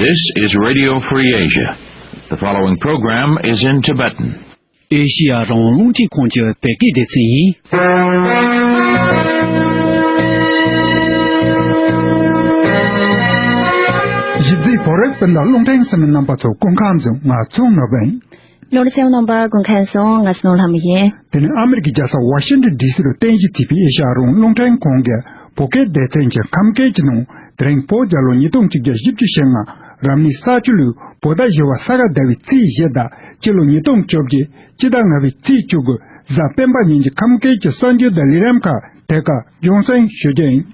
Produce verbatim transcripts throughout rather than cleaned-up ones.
This is Radio Free Asia. The following program is in Tibetan. ཨེ་ཤི་ཡ་རང་དབང་རླུང་འཕྲིན་ཁང་གི་བོད་སྐད་སྡེ་ཚན་ཡིན། གཞི་རྩའི་བོད་རིགས་སྤུན་ཟླ་རླུང་འཕྲིན་གསན་མི་རྣམ་པ་ཚོ་སྐུ་ཁམས་བཟང་། ང་ཚོ་ནོར་བུ་ཡིན། ལོ་རེ་སེམས་ནང་པ་དགུན་ཁན་སོང་ང་སྣང་ལྷ་མོ་ཡིན། དེ་ནི་ཨ་མི་རི་ཀའི་རྒྱལ་ས་ཝ་ཤིང་ཊོན་ཌི་སི་རུ་རྟེན་གཞི་བྱས་པའི་ཨེ་ཤ་ཡ་རང་དབང་རླུང་འཕྲིན་ཁང་གི་བོད་སྐད་སྡེ་ཚན་གྱི་ཁམས་སྐད་ཀྱི་ནང་། དེ་རིང་བོད་རྒྱལ་ལོ་ཉིས་སྟོང་གཅིག་བརྒྱ་བཞི་བཅུ་ཞེ་ལྔ། རབ་གནས་ས་བཅུ་ལོའི་བོད་ཟླ་བཞི་པ་ས་ག་ཟླ་བའི་ཚེས་བཞི་དང་། སྤྱི་ལོ་ཉིས་སྟོང་བཅོ་བརྒྱད་སྤྱི་ཟླ་ལྔ་པའི་ཚེས་བཅུ་དགུ་གཟའ་སྤེན་པ་ཉིན་གྱི་ཁམས་སྐད་ཀྱི་གསར་འགྱུར་དང་ལས་རིམ་ཁག་དེ་ག་རྒྱང་སྲིང་ཞུ་རྒྱུ་ཡིན།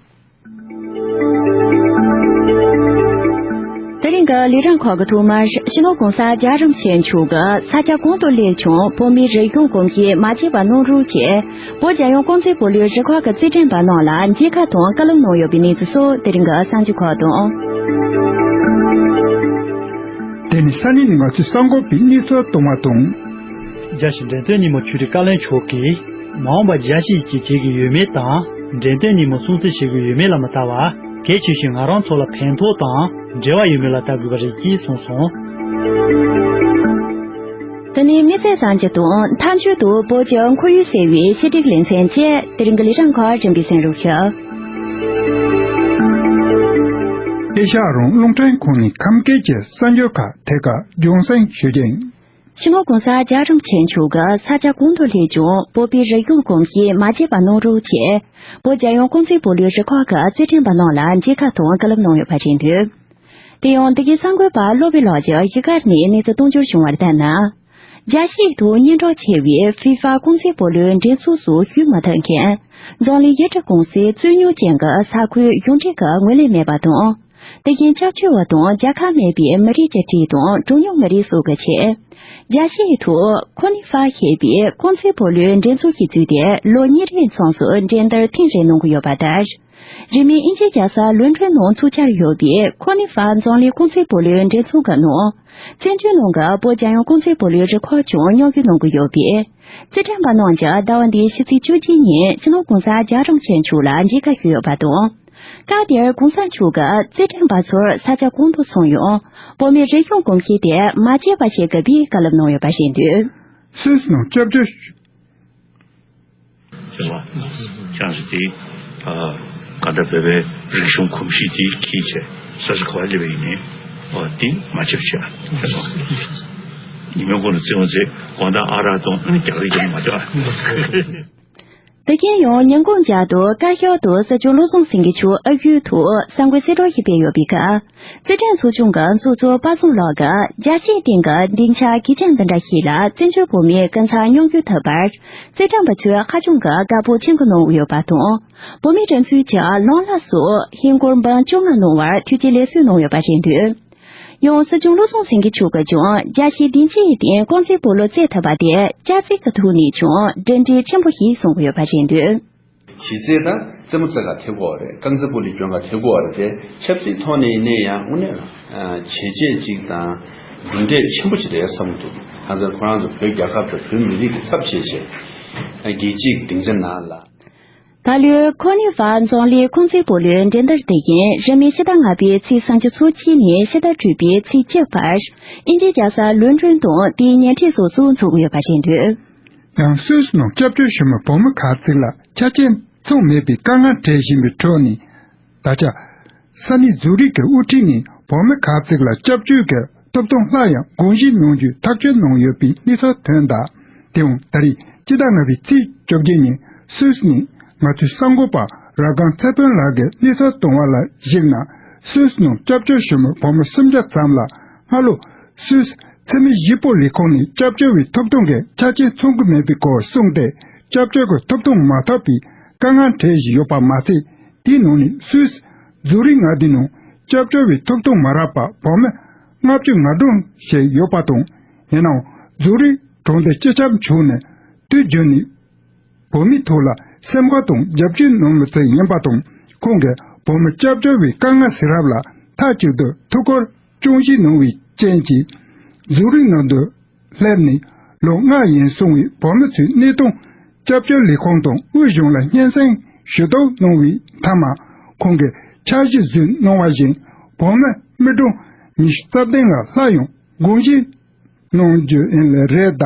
དེ་རིང་གི་ལས་རིམ་ཁག་གི་ཐོག་མར་སྤྱི་ནོར་གོང་ས་རྒྱལ་བ་རིན་པོ་ཆེ་མཆོག་གིས་ས་སྐྱ་གང་དུ་སླེབས་ཀྱང་བོད་མིའི་རིག་གཞུང་གོམས་གཤིས་མ་བརྗེད་པ་གནང་རོགས་ཞེས། བོད་རྒྱལ་ཡོངས་རྐང་རྩེད་སྤོ་ལོའི་རུ་ཁག་གི་རྩེད་འགྲན་པ་རྣམས་ལ་མཇལ་ཁ་དང་བཀའ་སློབ་གནང་ཡོད་པའི་གནས་ཚུལ་སོགས་དེ་རིང་གི་གསར་འགྱུར་ཁག་དང་། དེ་ནི་ས་གནས་ནས་ང་ཚོས་གསར་འགོད་པའི་གནས་ཚུལ་གཏོང་བ་དང་། རྒྱལ་སྤྱི་འགྲེམས་སྟོན་ཉིན་མོ་ཆོས་རིག་བཀའ་བློན་མཆོག་གིས། མ་འོངས་པར་རྒྱལ་སྤྱིའི་ཀྱི་བྱེད་ཀྱི་ཡོད་མེད་དང་། འགྲེམས་སྟོན་ཉིན་མོ་སྲུང་བརྩི་བྱེད་དགོས་ཡོད་མེད་ལ་མི་ལྟ་བར། གལ་ཆེ་ཤོས་ང་རང་ཚོ་ལ་ཕན་ཐོགས་དང་འབྲེལ་བ་ཡོད་མེད་ལ་ལྟ་དགོས་པ་རེད་ཅེས་གསུངས་སོང་། དེ་ནས་དམིགས་བསལ་གསར་འགྱུར་དང་མཐའ་མཇུག་ཏུ་བོད་ཀྱི་ཁོར་ཡུག་ཟེར་བའི་ཕྱི་དྲིལ་ལེ་ཚན་བཅས་དེ་རིང་གི་ལས་རིམ་ཁག་རིམ་པས་གསན་རོགས་ཞུ། ཨེ་ཤ་ཡ་རང་དབང་རླུང་འཕྲིན་ཁང་ནས་ཁམས་སྐད་ཀྱི་གསར་འགྱུར་ཁག་དེ་ག་རྒྱང་སྲིང་ཞུ་རྒྱུ་ཡིན། སྤྱི་ནོར་གོང་ས་རྒྱལ་བ་རིན་པོ་ཆེ་མཆོག་གིས་ས་ཆ་གང་དུ་སླེབས་ཀྱང་བོད་པའི་རིག་གཞུང་གོམས་གཤིས་མ་བརྗེད་པ་གནང་རོགས་ཞེས། བོད་རྒྱལ་ཡོངས་རྐང་རྩེད་སྤོ་ལོའི་རུ་ཁག་གི་རྩེད་འགྲན་པ་རྣམས་ལ་མཇལ་ཁ་དང་བཀའ་སློབ་གནང་ཡོད་པ་རེད་འདུག་དེ་ཡང་འདི་གའི་གསར་འགོད་པ་བློ་བྷེ་ལགས་ཀྱིས་གཞིས་ཀ་ར་ནས་གནས་ཚུལ་གཏོང་རྒྱུར་བྱུང་བར་ལྟར་ན། རྒྱལ་སྤྱིའི་ཐོག་སྙན་གྲགས་ཆེ་བའི་ཧྥི་ཧྥ་རྐང་རྩེད་སྤོ་ལོའི་འགྲན་ཚོགས་སུ་ཞུགས་མ་ཐུབ་མཁན། འཛམ་གླིང་ཡུལ་གྲུ་ཀུང་སིའི་རྩོད་རྙོག་ཅན་གྱི་ས་ཁུལ་གཞུང་འབྲེལ་གྱི་ངོས་ལེན་མེད་པ་དང་། དེ་བཞིན་སྐྱབས་བཅོལ་བ་དང་རྒྱལ་ཁ་མེད་པའི་མི་རིགས་ཀྱི་སྲིད་དང་གྲངས་ཉུང་མི་རིགས་སོགས་ཀྱི་ཆེད། རྒྱལ་སྤྱིའི་ཐོག་ཁོ་ནི་ཧྥ་ཞེས་པའི་རྐང་རྩེད་སྤོ་ལོའི་འགྲན་ཚོགས་ཤིག་བཙུགས་ཏེ་ལོ་གཉིས་རིང་མཚམས་སུ་འགྲན་བསྡུར་ཐེངས་རེ་གནང་གི་ཡོད་པ་ལྟར། རིང་མིན་དབྱིན་ཇིའི་རྒྱལ་ས་ལོན་ཌོན་ནང་འཚོགས་འཆར་ཡོད་པའི་ཁོ་ནི་ཧྥ་འཛམ་གླིང་རྐང་རྩེད་སྤོ་ལོའི་འགྲན་ཚོགས་ཀྱི་ནང་། བཙན་བྱོལ་ནང་གི་བོད་རྒྱལ་ཡོངས་རྐང་རྩེད་སྤོ་ལོའི་རུ་ཁག་ཀྱང་མཉམ་ཞུགས་གནང་གི་ཡོད་པས། རྩེད་འགྲན་པ་རྣམས་ཀྱིས་ཟླ་བ་འདིའི་ཕྱི་ཚེས་བཅུ་གཅིག་ཉིན་སྤྱི་ནོར་གོང་ས་རྒྱལ་བ་རིན་པོ་ཆེ་མཆོག་ལ་མཇལ་ཁ་ཞུས་ཡོད་པ་དང་། སྐབས་དེར་གོང་ས་མཆོག་གིས་རྩེད་འགྲན་པ་ཚོར་ས་ཆ་གང་དུ་སོང་ཡང་། བོད་མིའི་རིག་གཞུང་གོམས་གཤིས་དེ་མ་བརྗེད་པ་བྱེད་དགོས་པའི་བཀའ་སློབ་གནང་ཡོད་པ་རེད་འདུག་སུད་སི་ནང་སྐྱབས་བཅོལ་ཞུ། ཁྱེད་ལ་ཅང་ཞིག་དེ་ག་འདྲ་བོད་པའི་རིག་གཞུང་གོམས་གཤིས་དེ་ཁྱེད་ཚོས་ས་ཆ་ག་པར་སླེབས་པ་ཡིན་ནའི་དེ་མ་བརྗེད་པ་བྱེད། ཁྱེད་ལ་ཉི་མའི་གོང་ནས་བརྩི་བ་མཛད་དགོང་དག་ཨ་རག་དང་ཨ་ནི་རྒྱག་རེས་ཀྱང་མ་བྱེད། དེ་རྐྱེན་ཡང་ཉིན་གུང་མཇལ་དུ་བཀའ་ཤག་ཏུ་སྲིད་སྐྱོང་བློ་བཟང་སེང་གེ་མཆོག་ཨ་ཡུལ་དུ་གསར་འགོད་གསལ་བསྒྲགས་ཤིག་སྤེལ་ཡོད་པའི་ཁར། རྩེད་འགྲན་ཚོགས་ཆུང་གི་ཚོགས་གཙོ་པ་སངས་ལགས་ཀྱིས་རྒྱལ་སྤྱིའི་སྟེང་གི་སྡིངས་ཆ་གལ་ཆེན་འདི་འདྲ་ཞིག་ལ་བཙན་བྱོལ་བོད་མིའི་སྐུ་ཚབ་མཉམ་ཞུགས་ཐུབ་པར། རྩེད་འགྲན་པ་ཚོས་ཧ་ཅང་གི་དགའ་པོ་བྱེད་འགོ་གནང་ཡོད་པ་དང་། བོད་མིའི་སྒྲིག་འཛུགས་ཀྱི་བླངས་ལག་སོགས་ཧིན་སྒོར་འབུམ་བཅོ་ལྔ་གནང་བར་ཐུགས་རྗེ་ལེགས་གསོལ་གནང་ཡོད་པ་རེད་འདུག་ཡང་སྲིད་སྐྱོང་བློ་བཟང་སེང་གེ་མཆོག་གིས་ཀྱང་རྒྱལ་སྤྱིའི་སྡིངས་ཆའི་སྟེང་རྐང་རྩེད་སྤོ་ལོ་རྩེད་ཐུབ་པ་དེ་སྐྱ་སེར་གྱི་ཐོག་ནས་ཀྱང་གྲུབ་འབྲས་ཆེན་པོ་ཞིག་བཟུང་གི་ཡོད་པ་རེད་འདུག་གཞི་རྩའི་དང་རྩེད་མོ་རྩེ་ག་ཐེབས་དགོས་པ་རེད། རྐང་རྩེད་སྤོ་ལོའི་སྐྱོན་ག་ཐེབས་དགོས་པ་རེད་དེ། ཆབ་སྲིད་ཐོག་ནས་ཡིན་ནའི་ཡང་དངོས་གནས་བྱས་རྗེས་གཅིག་དང་གྲུབ་འབྲས་ཆེན་པོ་ཅིག་རེད་བསམ་གྱི་འདུག་གང་ཟེར་ཁོ་རང་ཚོ་བོད་རྒྱལ་ཁབ་དང་བོད་མི་རིགས་ཀྱི་ཚབ་བྱས་བྱས་རྒྱལ་སྤྱིའི་སྡིངས་ཆ་ནང་ལ། ད་ལོའི་ཁོ་ནི་ཧྥ་འཛམ་གླིང་རྐང་རྩེད་སྤོ་ལོའི་འགྲན་བསྡུར་དེ་ཡིན་རིང་མིན་ཕྱི་ཟླ་ལྔ་པའི་ཚེས་སུམ་ཅུ་སོ་གཅིག་ནས་ཕྱི་ཟླ་དྲུག་པའི་ཚེས་བཅུ་བར་དབྱིན་ཇིའི་རྒྱལ་ས་ལོན་ཌོན་དང་དེའི་ཉེ་འཁྲིས་སོགས་སུ་འཚོགས་ཀྱི་ཡོད་པ་རེད་འདུག་ཡང་སུད་སི་ནང་སྐྱབས་བཅོལ་ཞུ་མི་བོད་མི་ཁག་ཅིག་ལ་ཆ་རྐྱེན་ཚང་མེད་པའི་དཀའ་ངལ་འཕྲད་བཞིན་པའི་ཁྲོད་ནས། ད་ཆ། ས་གནས་ཛུ་རིག་གི་དབུ་ཁྲིད་ནས་བོད་མི་ཁག་ཅིག་ལ་སྐྱབས་བཅོལ་གྱི་ཐོབ་ཐང་སླར་ཡང་དགོངས་ཞུ་གནང་རྒྱུའི་ཐག་གཅོད་གནང་ཡོད་པའི་གནས་ཚུལ་ཐོན་གདའ། དེའང་ད་རེས་སྤྱི་ཟླ་ལྔ་པའི་ཚེས་བཅོ་བརྒྱད་ཉིན་སུད་སི་ནས་ང་ཚོའི་གསར་འགོད་པ་ར་སྒང་ཚེ་དཔོན་ལགས་ཀྱིས་གནས་ཚུལ་བཏང་བ་ལ་གཞིགས་ན། སུད་སི་ནང་སྐྱབས་བཅོལ་ཞུ་མི་བོད་མི་སུམ་བརྒྱ་ཙམ་ལ་སྔ་ལོ་སུད་སི་འཚེ་མེད་ཞི་བདེའི་ལས་ཁུངས་ནས་སྐྱབས་བཅོལ་བའི་ཐོབ་ཐང་གི་ཆ་རྐྱེན་ཚང་གི་མེད་པའི་སྐོར་གསུངས་ཏེ། སྐྱབས་བཅོལ་གྱི་ཐོབ་ཐང་མ་ཐོབ་པའི་དཀའ་ངལ་འཕྲད་བཞིན་ཡོད་པ་མ་ཚད། དེའི་ནང་ནས་སུད་སི་ཛུ་རིག་མངའ་སྡེའི་ནང་སྐྱབས་བཅོལ་བའི་ཐོབ་ཐང་མ་རག་པར་བོད་མི་ལྔ་བཅུ་ང་གྲངས་ཤིག་ཡོད་པ་དང་། ཡིན་ནའང་ཛུ་རིག་གྲོང་སྡེ་སྤྱི་ཁྱབ་མཆོག་ནས་དུས་རྒྱུན་ནས་བོད་མིའི་ཐོག་ལ་སེམས་ཁུར་དང་རྒྱབ་སྐྱོར་གནང་མི་ཚོ་ཡིན་པ་དང་། ཁོང་གིས་བོད་མི་སྐྱབས་བཅོལ་བའི་དཀའ་ངལ་སེལ་རབས་ལ་མཐའ་གཅིག་ཏུ་ཐུགས་ཁུར་ཅུང་ཞིག་གནང་བའི་རྐྱེན་གྱིས། ཛུ་རིག་ནང་དུ་སླེབས་ནས་ལོ་ལྔ་ཡན་སོང་བའི་བོད་མི་ཚོའི་གནས་སྟངས་སྐྱབས་བཅོལ་ལས་ཁུངས་དང་དབུས་གཞུང་ལ་སྙན་སེང་ཞུ་གཏུག་གནང་བའི་མཐའ་མ། ཁོང་གིས་འཆར་གཞི་བཟོས་གནང་བ་བཞིན་བོད་མི་མི་གྲངས་ ཉི་ཤུ་རྩ་བདུན་ལ་སླར་ཡང་དགོངས་ཞུ་གནང་རྒྱུ་ཡིན་ལེ་རེད་ད།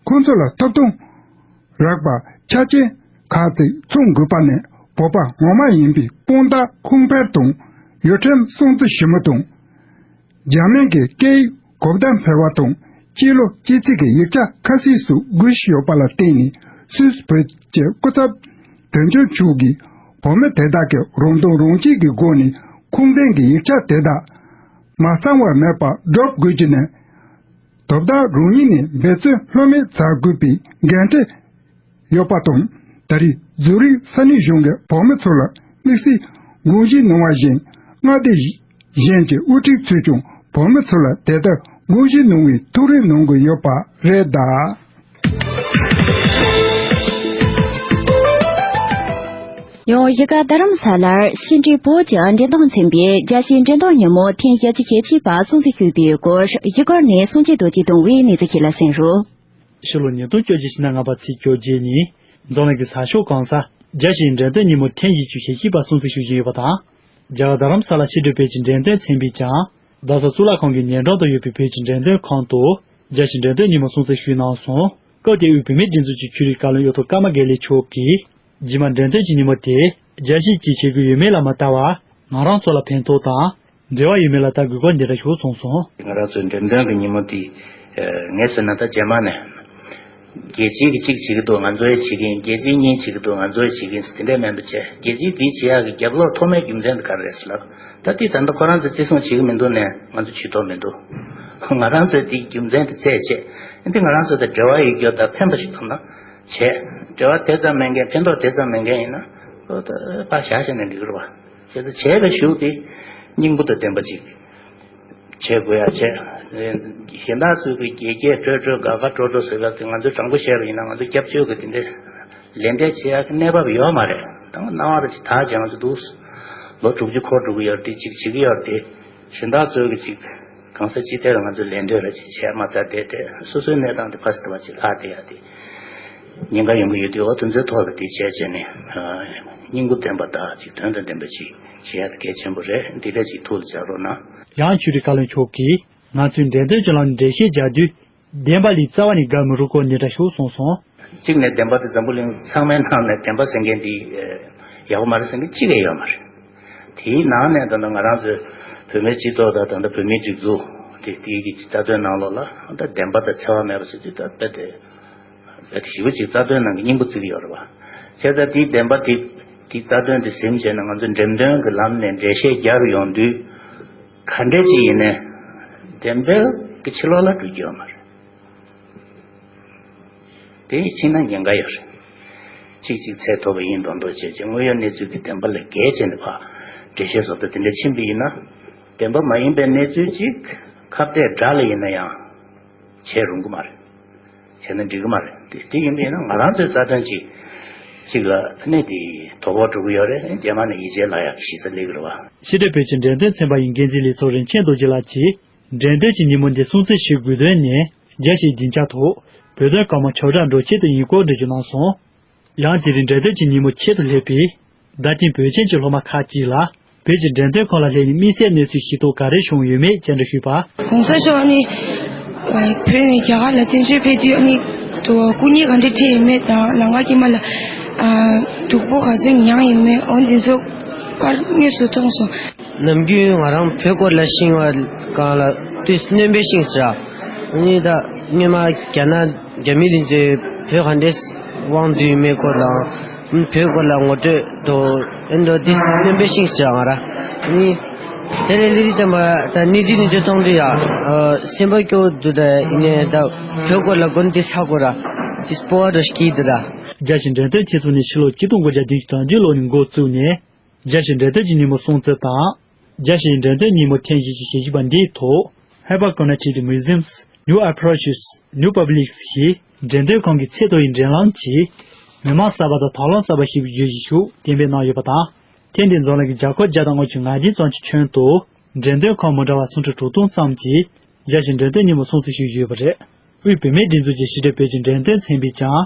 ཁོང་ཚོ་ལ་ཐོབ་ཐང་རག་པ་ཆ་རྐྱེན་ཁག་ཅིག་ཚང་དགོས་པ་ནི་བོད་པ་ངོ་མ་ཡིན་པའི་དཔང་རྟགས་ཁུངས་འཕེར་དང་། ཡུལ་ཁྲིམས་སྲུང་བརྩི་ཞུ་མི་དང་། འཇར་མན་གྱི་སྐད་ཡིག་གོ་བརྡ་འཕེར་བ་དང་། སྤྱི་ལོ་སྤྱི་ཚེས་ཀྱི་ཡིག་ཆ་ཁ་གསལ་སོགས་དགོས་ཀྱི་ཡོད་པ་ལ་བརྟེན་ནས། སུད་སི་བོད་ཀྱི་སྐུ་ཚབ་དོན་གཅོད་མཆོག་གིས་བོད་མི་དེ་དག་གིས་རང་དོན་རང་གཅེས་ཀྱི་སྒོ་ནས་ཁུངས་ལྡན་གྱི་ཡིག་ཆ་དེ་དག་མ་གཙང་བ་མེད་པར་སྒྲུབ་དགོས་ཀྱི་ནས། དོ་བདག་རང་ཉིད་ནས་འབད་བརྩོན་ལྷོད་མེད་བྱ་དགོས་པའི་འགན་འཁྲི་ཡོད་པ་དང་། ད་རེས་ཛུ་རིག་ས་གནས་གཞུང་གིས་བོད་མི་ཚོ་ལ་དམིགས་བསལ་དགོངས་ཞུ་གནང་བ་བཞིན། མངའ་སྡེ་གཞན་གྱི་དབུ་ཁྲིད་ཚོས་ཀྱང་བོད་མི་ཚོ་ལ་དེ་ལྟར་དགོངས་ཞུ་གནང་བའི་ཐུགས་རེ་གནང་གི་ཡོད་པ་རེད་ད། ཡང་གཞིས་ཀ་རྡ་རམ་ས་ལར་ཕྱི་འབྲེལ་བོད་ཀྱི་འབྲེལ་ཟླ་མཚོན་པའི་རྒྱལ་སྤྱིའི་འགྲེམས་སྟོན་ཉིན་མོ་ཐེངས་བཞི་བཅུ་ཞེ་གཅིག་པ་སྲུང་བརྩི་ཞུས་པའི་སྐོར། གཞིས་སྒར་ནས་སངས་རྒྱས་རྡོ་རྗེས་བཏང་བའི་གནས་ཚུལ་ཞིག་ལ་གསན་རོགས། ཕྱི་ལོ་ཉིས་སྟོང་བཅོ་བརྒྱད་ཕྱི་ཟླ་ལྔ་པ་ཚེས་བཅོ་བརྒྱད་ཉིན། འཛམ་གླིང་གི་ས་ཕྱོགས་གང་སར་རྒྱལ་སྤྱིའི་འགྲེམས་སྟོན་ཉིན་མོ་ཐེངས་བཞི་བཅུ་ཞེ་གཅིག་པ་སྲུང་བརྩི་ཞུ་བཞིན་ཡོད་པ་དང་། རྒྱ་གར་རྡ་རམ་ས་ལ་ཕྱི་དྲིལ་བོད་ཀྱི་འགྲེམས་སྟོན་ཚན་པས་ཀྱང་། རྡ་ས་གཙུག་ལག་ཁང་གི་ཉེ་འགྲམ་དུ་ཡོད་པའི་བོད་ཀྱི་འགྲེམས་སྟོན་ཁང་དུ། རྒྱལ་སྤྱིའི་འགྲེམས་སྟོན་ཉིན་མོ་སྲུང་བརྩི་ཞུས་གནང་སོང་། སྐབས་དེར་དབུས་བོད་མིའི་སྒྲིག་འཛུགས་ཀྱི་ཆོས་རིག་བཀའ་བློན་གཡུ་ཐོག་ཀརྨ་དགེ་ལེགས་མཆོག་གིས། རྗེས་མ་འགྲེམས་སྟོན་གྱི་ཉིན་མོ་དེ་རྒྱལ་སྤྱིས་ཅིག་བྱེད་དགོས་ཡོད་མེད་ལ་མ་ལྟ་བར། ང་རང་ཚོ་ལ་ཕན་ཐོགས་དང་། འབྲེལ་བ་ཡོད་མེད་ལ་ལྟ་དགོས་སྐོར་འདི་འདྲ་ཞིག་གསུངས་སོང་། ང་རང་ཚོའི་འགྲེམས་སྟོན་གྱི་ཉིན་མོ་དེ། ངས་ཟེར་ན་ད་རྗེས་མ་ནས། རྒྱལ་སྤྱིའི་གི་གཅིག་བྱེད་ཀྱི་འདུག་ང་ཚོའི་བྱེད་ཀྱི་ཡིན། རྒྱལ་སྤྱིའི་གཉིས་བྱེད་ཀྱི་འདུག་ང་ཚོའི་བྱེད་ཀྱི་ཡིན་ཟེར་དེ་འདྲས་མིན་པ་བྱས། རྒྱལ་སྤྱིའི་དེ་བྱེད་ཡག་གི་རྒྱབ་ལོགས་ཐོག་མའི་རྒྱུ་མཚན་དེ་ག་རེ་རེད་ཟེར་ལབ། ད་དེ་ད་ལྟ་ཁོ་རང་ཚོས་བརྩི་སྲུང་བྱེད་ཀྱི་མི་འདུག་ནས་ང་ཚོ་བྱེད་ཐུབ་མི་འདུག་ང་རང་ཚོས་དེའི་རྒྱུ་མཚན་དེ་བཙལ་བྱས། འདི་ང་རང་ཚོ་དང་འབྲེལ་བ་ཡོད་རྒྱུ་དང་ཕན་པ་ཞིག་ཐོབ་ན་བྱས། འབྲེལ་བ་དེ་ཙམ་མེད་མཁན། ཕན་ཐོགས་དེ་ཙམ་མེད་མཁན་ཡིན་ན། ཨོ་ད་ཕར་བཞག་བྱས་ནས་འགྲིག་གི་རེད་བ། བྱས་ཙང་བྱས་པའི་གཞུག་དེ་སྙིང་པོ་དང་ལྡན་པ་ཅིག་བྱེད་དགོས་ཡ་བྱས། གཞན་དག་ཚོས་ཀྱི་དགྱེས་དགྱེས་སྤྲོ་སྤྲོ་དགའ་དགའ་སྤྲོ་སྤྲོ་ཟེར་བ་དེ་ང་ཚོས་དྲང་པོ་བཤད་པ་ཡིན་ན་ང་ཚོ་སྐྱབས་བཅོལ་གྱི་དེ་འདྲའི་ལན་འདེབས་བྱེད་ཡ་གི་གནས་བབ་ཡོད་མ་རེད། ད་སྣང་བ་རེ་ཅིག་དག་བྱས་ང་ཚོ་འདུག་ལོ་དྲུག་ཅུ་འཁོར་འགྲོ་གི་ཡོད་རེད། དེ་ཅིག་བྱེད་ཀྱི་ཡོད་རེད། དེ་གཞན་དག་ཚོས་ཀྱི་ཅིག་གང་ས་ཅི་ཐད་ལ་ང་ཚོས་ལན་འདེབས་རེ་ཅིག་བྱས་མ་ཚར། དེ་དེ་སོ་སོའི་གནས་སྟངས་དེ་ཕ་སི་ཏི་བ་ཅིག་ལྷག་བསྡད་ཡ་དེ། ཉེན་ཁ་ཡོང་གི་ཡོད་དུས་འོ་དེ་ཚོའི་ཐོག་ལ་དེ་བྱས་བྱས་ནས། སྙིང་པོ་ལྡན་པ་དང་ཅིག་དོན་དང་ལྡན་པ་ཅིག་བྱེད་ཡ་དེ་གལ་ཆེན་པོ་རེད། འདི་འདྲ་ཅིག་ཐུགས་ལ་འཇགས་རོགས་གནང་། ཡང་ཆོས་རིག་བཀའ་བློན་མཆོག་གིས་ང་ཚོས་འགྲེམས་སྟོན་གྱི་ལམ་ནས་འགྲེལ་བཤད་རྒྱག་དུས། བདེན་པ་ལས་རྩ་བ་ནས་དགའ་མི་རུང་སྐོར་འདི་འདྲ་ཞིག་གསུངས་སོང་། གཅིག་ནས་བདེན་པ་དེ་འཛམ་བུ་གླིང་ཚང་མའི་ནང་ནས་བདེན་པ་ཟེར་མཁན་དེ་ཡག་པོ་མ་རེད་ཟེར་མཁན་གཅིག་ལས་ཡོད་མ་རེད། དེའི་ནང་ནས་ད་ལྟ་ང་རང་ཚོའི་བོད་མིའི་སྤྱི་ཚོགས་དང་ད་ལྟ་བོད་མིའི་སྒྲིག་འཛུགས་དེ་དེའི་གི་རྩ་དོན་ནང་ལོགས་ལ་ད་བདེན་པ་དང་འཚེ་བ་མེད་པ་ཟེར་དུས་ད་དཔེ་དེ། རྦད་དེ་ཞེ་པོ་ཅིག་རྩ་དོན་ནང་གི་སྙིང་པོ་བརྩི་གི་ཡོད་རེད་བ། བྱས་ཙང་དེའི་བདེན་པ་དེ་དེའི་རྩ་དོན་དེ་ཟིན་བྱས་ནས་ང་ཚོ་འགྲེམས་སྟོན་གྱི་ལམ་ནས་འགྲེལ་བཤད་རྒྱག་ཡོང་དུས། ག་འདྲས་ཅིག་ཡིན་ནའི་བདེན་པའི་གི་ཕྱི་ལོགས་ལ་འགྲོ་རྒྱུ་ཡོད་མ་རེད། དེ་ཕྱིན་ན་ཉེན་ཁ་ཡོད་རེད། གཅིག་གཅིག་འཚོལ་ཐུབ་པ་ཡིན་མདོག་མདོག་བྱས་ཀྱི་དངོས་ཡོད་གནས་ཚུལ་གྱི་བདེན་པ་ལས་བརྒལ་བྱས་ནས་ཕར་འགྲེལ་བཤད་བཟོ་ལྟ་དེ་འདྲ་ཕྱིན་པ་ཡིན་ན། བདེན་པ་མ་ཡིན་པའི་གནས་ཚུལ་གཅིག་ཁ་གཏད་དགྲ་ལ་ཡིན་ན་ཡང་བྱེད་རུང་གི་མ་རེད། བྱས་ན་འགྲིག་གི་མ་རེད། དེ་དེ་ཡིན་པ་ཡིན་ན་ང་རང་ཚོའི་རྩ་དོན་གཅིག་གཅིག་ལ་ནི་དེ་དོ་ཕོག་འགྲོ་གི་ཡོད་རེད། རྗེས་མ་ནས་ཡིད་ཆེས་ལ་ཡག་གི་གཞི་རྩ་སླེབས་ཀྱི་རེད་བ། ཕྱི་དྲིལ་བོད་ཀྱི་འགྲེམས་སྟོན་ཚན་པ་ཡི་འགན་འཛིན་ལས་ཚོགས་རིན་ཆེན་རྡོ་རྗེ་ལགས་ཀྱིས། འགྲེམས་སྟོན་གྱི་ཉིན་མོ་འདི་སྲུང་བརྩི་ཞུ་དགོས་དོན་ནི། རྒྱལ་སྤྱིའི་སྡིངས་ཆ་ཐོག་བོད་དོན་གང་མང་ཁྱབ་བསྒྲགས་འགྲོ་ཆེད་དུ་ཡིན་སྐོར་འགྲེལ་བརྗོད་གནང་སོང་། ཡང་དེ་རིང་འགྲེམས་སྟོན་གྱི་ཉིན་མོ་ཆེད་དུ་སླེབས་པའི། རྡ་སྟེང་བོད་ཆེན་གྱི་སློབ་མ་ཁག་ཅིག་ལ། བོད་ཀྱི་འགྲེམས་སྟོན་ཁང་ལ་སླེབས་ནས་དམིགས་བསལ་གནས་ཚུལ་ཤེས་རྟོགས་ག་རེ་བྱུང་ཡོད་མེད་བཅར་འདྲི་ཞུས་པ། གོང་ས་མཆོག་ནི་བོད་ནས་རྒྱ་གར་ལ་བཙན་བྱོལ་ཕེབས་དུས་ནི་སྐུ་ཉིད་ག་འདྲ་འཕྲད་ཡོད་མེད་དང་། ལམ་ཁ་དཀྱིལ་མ་ལ་སྡུག་པོ་ག་ཚོད་མྱངས་ཡོད་མེད། འོ་འདི་ཚོ་པར་དངོས་སུ་མཐོང་སོང་། ནམ་རྒྱུན་ང་རང་བོད་སྐོར་ལ་ཤེས་པ་སྒང་ལ་དུས་སྣོན་པ་ཤེས་ཟེར། ཨ་ནི་ད་སྔོན་མ་རྒྱ་ནག་རྒྱ་མི་དེ་ཚོས་བོད་ག་འདྲས་དབང་བསྡུས་མེད་སྐོར་དང་། བོད་སྐོར་ལ་ངོ་སྤྲོད་དང་ཨེ་འདྲ་དེ་སྣོན་པ་ཤེས་ཟེར་ང་རང་། ཨ་ནི་དེ་ལས་ལི་རི་ཙམ་པ་ད་གནས་ཚུལ་དེ་ཚོ་མཐོང་དུས་ཡ། སེམས་པ་སྐྱོ་བོ་འདུག་ད་ཡིན་ནའི་ད་བོད་སྐོར་ལ་དགོན་དེ་ཚ་དགོས་ར། དེ་སྤོ་བ་འདྲ་ཞིག་གིས་འདུག་ར། རྒྱལ་སྤྱིའི་འགྲེམས་སྟོན་ཆེད་ཚོགས་ནི་ཕྱི་ལོ་ཆིག་སྟོང་དགུ་བརྒྱ་བདུན་ཅུ་དོན་བདུན་ལོ་ནས་འགོ་བཙུགས་ནས། རྒྱལ་སྤྱིའི་འགྲེམས་སྟོན་གྱི་ཉིན་མོ་སྲུང་བརྩི་དང་། རྒྱལ་སྤྱིའི་འགྲེམས་སྟོན་ཉིན་མོ་ཐེངས་བཞི་བཅུ་ཞེ་བཞི་པ་འདིའི་ཐོག Hyper Connectivity Museums, New Approaches, New Publics ཞེས་འགྲེམས་སྟོན་ཁང་གི་ཚད་མཐོ་བའི་འགྲེམས་ལམ་གྱིས། མི་མང་གསར་པ་དང་དང་བླངས་གསར་པ་ཞེས་པའི་བརྗོད་གཞི་ཞིག་གཏན་འབེབས་གནང་ཡོད་པ་དང་། ཐེངས་འདིའི་འཛམ་གླིང་གི་རྒྱལ་ཁབ་བརྒྱ་དང་ལྔ་བཅུ་ང་བདུན་ཙམ་གྱི་ཁྱོན་དུ། འགྲེམས་སྟོན་ཁང་མི་འདྲ་བ་སུམ་ཁྲི་དྲུག་སྟོང་ཙམ་གྱིས། རྒྱལ་སྤྱིའི་འགྲེམས་སྟོན་ཉིན་མོ་སྲུང་བརྩི་ཞུས་ཡོད་པ་རེད། དབུས་བོད་མིའི་སྒྲིག་འཛུགས་ཀྱི་ཕྱི་དྲིལ་བོད་ཀྱི་འགྲེམས་སྟོན་ཚན་པས་ཀྱང་།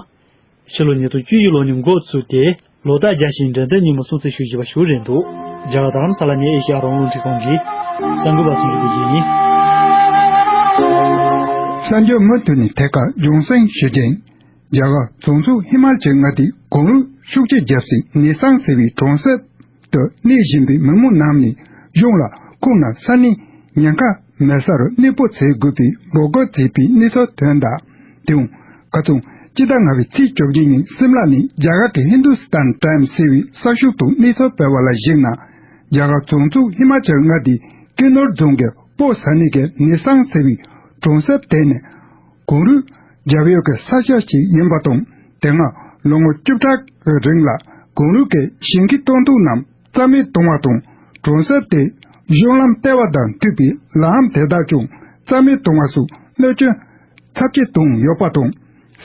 ཕྱི་ལོ་ཉིས་སྟོང་བཅུ་བཞི་ལོ་ནས་འགོ་བཙུགས་ཏེ། ལོ་ལྟར་རྒྱལ་སྤྱིའི་འགྲེམས་སྟོན་ཉིན་མོ་སྲུང་བརྩི་ཞུ་བཞིན་པ་ཞིག་རེད་འདུག་རྒྱ་གར་རྡ་རམ་ས་ལ་ནས་ཨེ་ཤ་ཡ་རང་དབང་རླུང་འཕྲིན་ཁང་གི་གསར་འགོད་པ་སུ་ཇི་དེ་ཡིན། གསར་འགྱུར་མུ་མཐུད་ནས་ཐད་ཀར་རྒྱང་སྲིང་ཞུ་རྒྱུ་ཡིན། རྒྱ་གར་རྫོང་ཚོ་ཧི་མ་ཅལ་མངའ་སྡེའི་གོང་རུལ་ཤུགས་ཆེ་བརྒྱབ་སའི་ནི་སང་ཟེར་བའི་གྲོང་གསེབ་ཏུ་གནས་བཞིན་པའི་མི་མང་རྣམས་ནས་གཞུང་ལ་ཁོང་རྣམས་ས་གནས་ཉེན་ཁ་མེད་སར་གནས་སྤོ་བྱེད་དགོས་པའི་འབོད་སྐུལ་བྱས་པའི་གནས་ཚུལ་ཐོན་གདའ། དེའང་ཁ་སང་སྤྱི་ཟླ་ལྔ་པའི་ཚེས་བཅོ་བརྒྱད་ཉིན་སིམ་ལ་ནས་རྒྱ་གར་གྱི་ཧིན་དུ་སི་ཐན་ཊའིམ་ཟེར་བའི་གསར་ཤོག་ཐོག་གནས་ཚུལ་སྤེལ་བ་ལ་གཞིགས་ན། རྒྱ་གར་རྫོང་ཚོ་ཧི་མ་ཅལ་མངའ་སྡེའི་ཀི་ནོར་རྫོང་གི་སྤོ་ས་གནས་ཀྱི་ནི་སང་ཟེར་བའི་གྲོང་གསེབ་དེ་ནི། གངས་རུད་རྒྱབ་ཡོལ་གྱི་ས་ཆ་ཞིག་ཡིན་པ་དང་། དེ་སྔ་ལོ་ངོ་བཅུ་ཕྲག་གི་རིང་ལ་གངས་རུད་ཀྱི་ཞིང་གི་སྟོན་ཐོག་རྣམས་རྩ་མེད་བཏང་བ་དང་། གྲོང་གསེབ་དེ་གཞུང་ལམ་ལྟེ་བ་དང་མཐུད་པའི་ལམ་དེ་དག་ཀྱང་རྩ་མེད་བཏང་བ་སོགས་གནོད་སྐྱོན་ཚབས་ཆེ་བཏང་ཡོད་པ་དང་།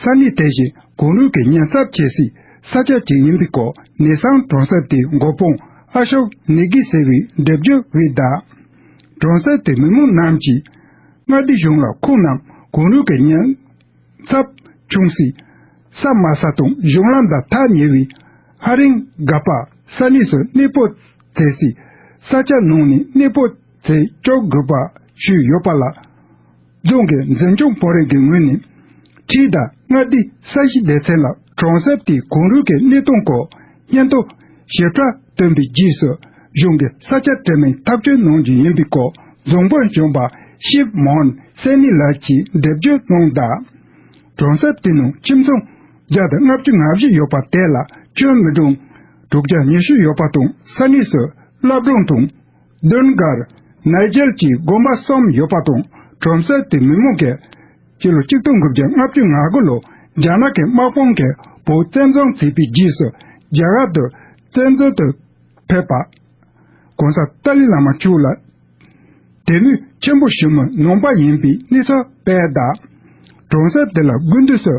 ས་གནས་དེ་བཞིན་གངས་རུད་ཀྱི་ཉེན་ཚབས་ཆེ་སའི་ས་ཆ་ཅིག་ཡིན་པའི་སྐོར་ནི་སང་གྲོང་གསེབ་དེའི་འགོ་དཔོན་ཨ་ཤོག་ནེ་གི་ཟེར་བའི་འགྲེལ་བརྗོད་འོས་གདའ། གྲོང་གསེབ་དེའི་མི་མང་རྣམས་ཀྱིས་མངའ་སྡེ་གཞུང་ལ་ཁོང་རྣམས་གངས་རུད་ཀྱི་ཉེན་ཚབས་བྱུང་སའི་ས་དམའ་ས་དང་གཞུང་ལམ་དང་ཐག་ཉེ་བའི་ཧ་རིང་ག་པ་ས་གནས་སུ་གནས་སྤོ་བྱེད་སའི་ས་ཆ་ནང་ནས་གནས་སྤོ་བྱེད་བཅུག་དགོས་པ་ཞུས་ཡོད་པ་ལ། རྫོང་གི་འཛིན་སྐྱོང་དཔོན་རིགས་ཀྱི་ངོས་ནས་ཁྲིད་དང་མངའ་སྡེའི་ས་གཞི་སྡེ་ཚན་ལ་གྲོང་གསེབ་དེའི་གངས་རུད་ཀྱི་གནས་སྟངས་སྐོར་སྙན་ཐོ་ཞིབ་ཕྲ་བཏོན་པའི་རྗེས་སུ། གཞུང་གི་ས་ཆ་དྲི་མིན་ཐག་གཅོད་གནང་རྒྱུ་ཡིན་པའི་སྐོར་རྫོང་དཔོན་གཞོན་པ་ཤིབ་མོན་སེ་ནི་ལགས་ཀྱིས་འགྲེལ་བརྗོད་གནང་གདའ། གྲོང་གསེབ་དེ་ནང་ཁྱིམ་ཚང་བརྒྱ་དང་ལྔ་བཅུ་ང་བཞི་ཡོད་པ་དེ་ལ་ཁྱོན་མི་གྲངས་དྲུག་བརྒྱ་ཉི་ཤུ་ཡོད་པ་དང་། ས་གནས་སུ་བླ་བྲང་དང་། དོན་གར་ནའི་ཇལ་གྱི་དགོན་པ་གསུམ་ཡོད་པ་དང་། གྲོང་གསེབ་དེའི་མི་མང་གིས་སྤྱི་ལོ་གཅིག་སྟོང་དགུ་བརྒྱ་ལྔ་བཅུ་ང་དགུ་ལོར་རྒྱ་ནག་གི་དམག་དཔུང་གིས་བོད་བཙན་བཟུང་བྱས་པའི་རྗེས་སུ་རྒྱ་གར་དུ་བཙན་འཛུལ་དུ་ཕེབས་པ། གོང་ས་ཏཱ་ལའི་བླ་མ་མཆོག་ལ་དད་མོས་ཆེན་པོ་ཞུ་མི་ནང་པ་ཡིན་པའི་གནས་ཚུལ་སྤེལ་གདའ། གྲོང་གསེབ་དེ་ལ་དགུན་དུས་སུ་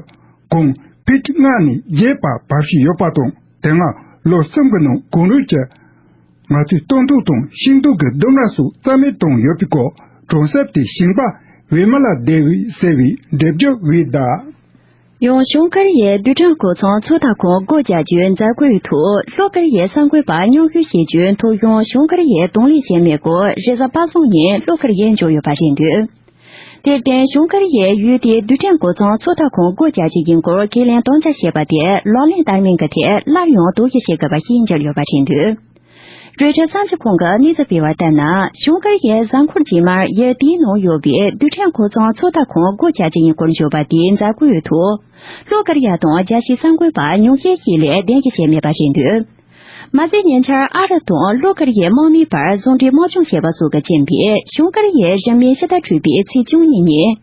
གངས་ཕིཊ་ལྔ་ནས་བརྒྱད་བར་བབས་བཞིན་ཡོད་པ་དང་། དེ་སྔ་ལོ་གསུམ་གྱི་ནང་གངས་རུད་ཀྱི་ནགས་ཚལ་སྟོན་ཐོག་དང་ཤིང་ཏོག་གི་ལྡུམ་ར་སོགས་རྩ་མེད་བཏང་ཡོད་པའི་སྐོར་གྲོང་གསེབ་དེའི་ཞིང་པ་ཝི་མ་ལ་དེ་བི་ཟེར་བའི་འགྲེལ་བརྗོད་འོས་གདའ། ཡང་བྱང་ཀོ་རི་ཡའི་རྡུལ་ཕྲན་གོ་ཚོང་ཚོགས་མཐའ་ཁོངས་སྒོ་རྒྱག་རྒྱུའི་མཛད་སྒོའི་ཐོག་ལྷོ་ཀོ་རི་ཡའི་གསར་འགོད་པ་མཉམ་ཞུགས་བྱེད་རྒྱུའི་ཐོག་ཡང་བྱང་ཀོ་རི་ཡས་གདོང་ལེན་བྱས་མེད་སྐོར་རེས་གཟའ་པ་སངས་ཉིན་ལྷོ་ཀོ་རི་ཡས་བརྗོད་ཡོད་པ་རེད་འདུག་དེར་བརྟེན་བྱང་ཀོ་རི་ཡའི་ཡུལ་དེའི་རྡུལ་ཕྲན་གོ་ཚོང་ཚོགས་མཐའ་ཁོངས་སྒོ་རྒྱག་རྒྱུ་ཡིན་སྐོར་ཁས་ལེན་དམ་བཅའ་བྱས་པ་དེ་ལག་ལེན་བསྟར་མིན་གྱི་ཐད་སླར་ཡང་དོགས་གཞི་བྱེད་དགོས་པ་ཞིག་གྱུར་ཡོད་པ་རེད་འདུག་རོའི་ཊར་གསར་འགྱུར་ཁང་གིས་གནས་ཚུལ་སྤེལ་བ་ལྟར་ན། བྱང་ཀོ་རི་ཡའི་གཟའ་འཁོར་རྗེས་མར་ཡུལ་དེའི་ནང་ཡོད་པའི་རྡུལ་ཕྲན་གོ་ཚོང་ཚོགས་མཐའ་ཁོངས་སྒོ་རྒྱག་རྒྱུ་ཡིན་སྐོར་བརྗོད་པ་དེའི་མཛད་སྒོའི་ཐོག་ལྷོ་ཀོ་རི་ཡ་དང་རྒྱལ་སྤྱིའི་གསར་འགོད་པ་ཉུང་ཤས་ཤིག་ལས་གདན་འདྲེན་བྱས་མེད་པ་རེད་འདུག་མ་ཟད་ཉེ་ཆར་ཨ་རི་དང་ལྷོ་ཀོ་རི་ཡའི་དམག་མིའི་བར་ཟུང་འབྲེལ་དམག་སྦྱོང་བྱས་པ་སོགས་ཀྱིས་རྐྱེན་པས་བྱང་ཀོ་རི་ཡའི་རིང་མིན་ཕྱི་ཟླ་དྲུག་པའི་ཚེས་བཅུ་གཉིས་ཉིན།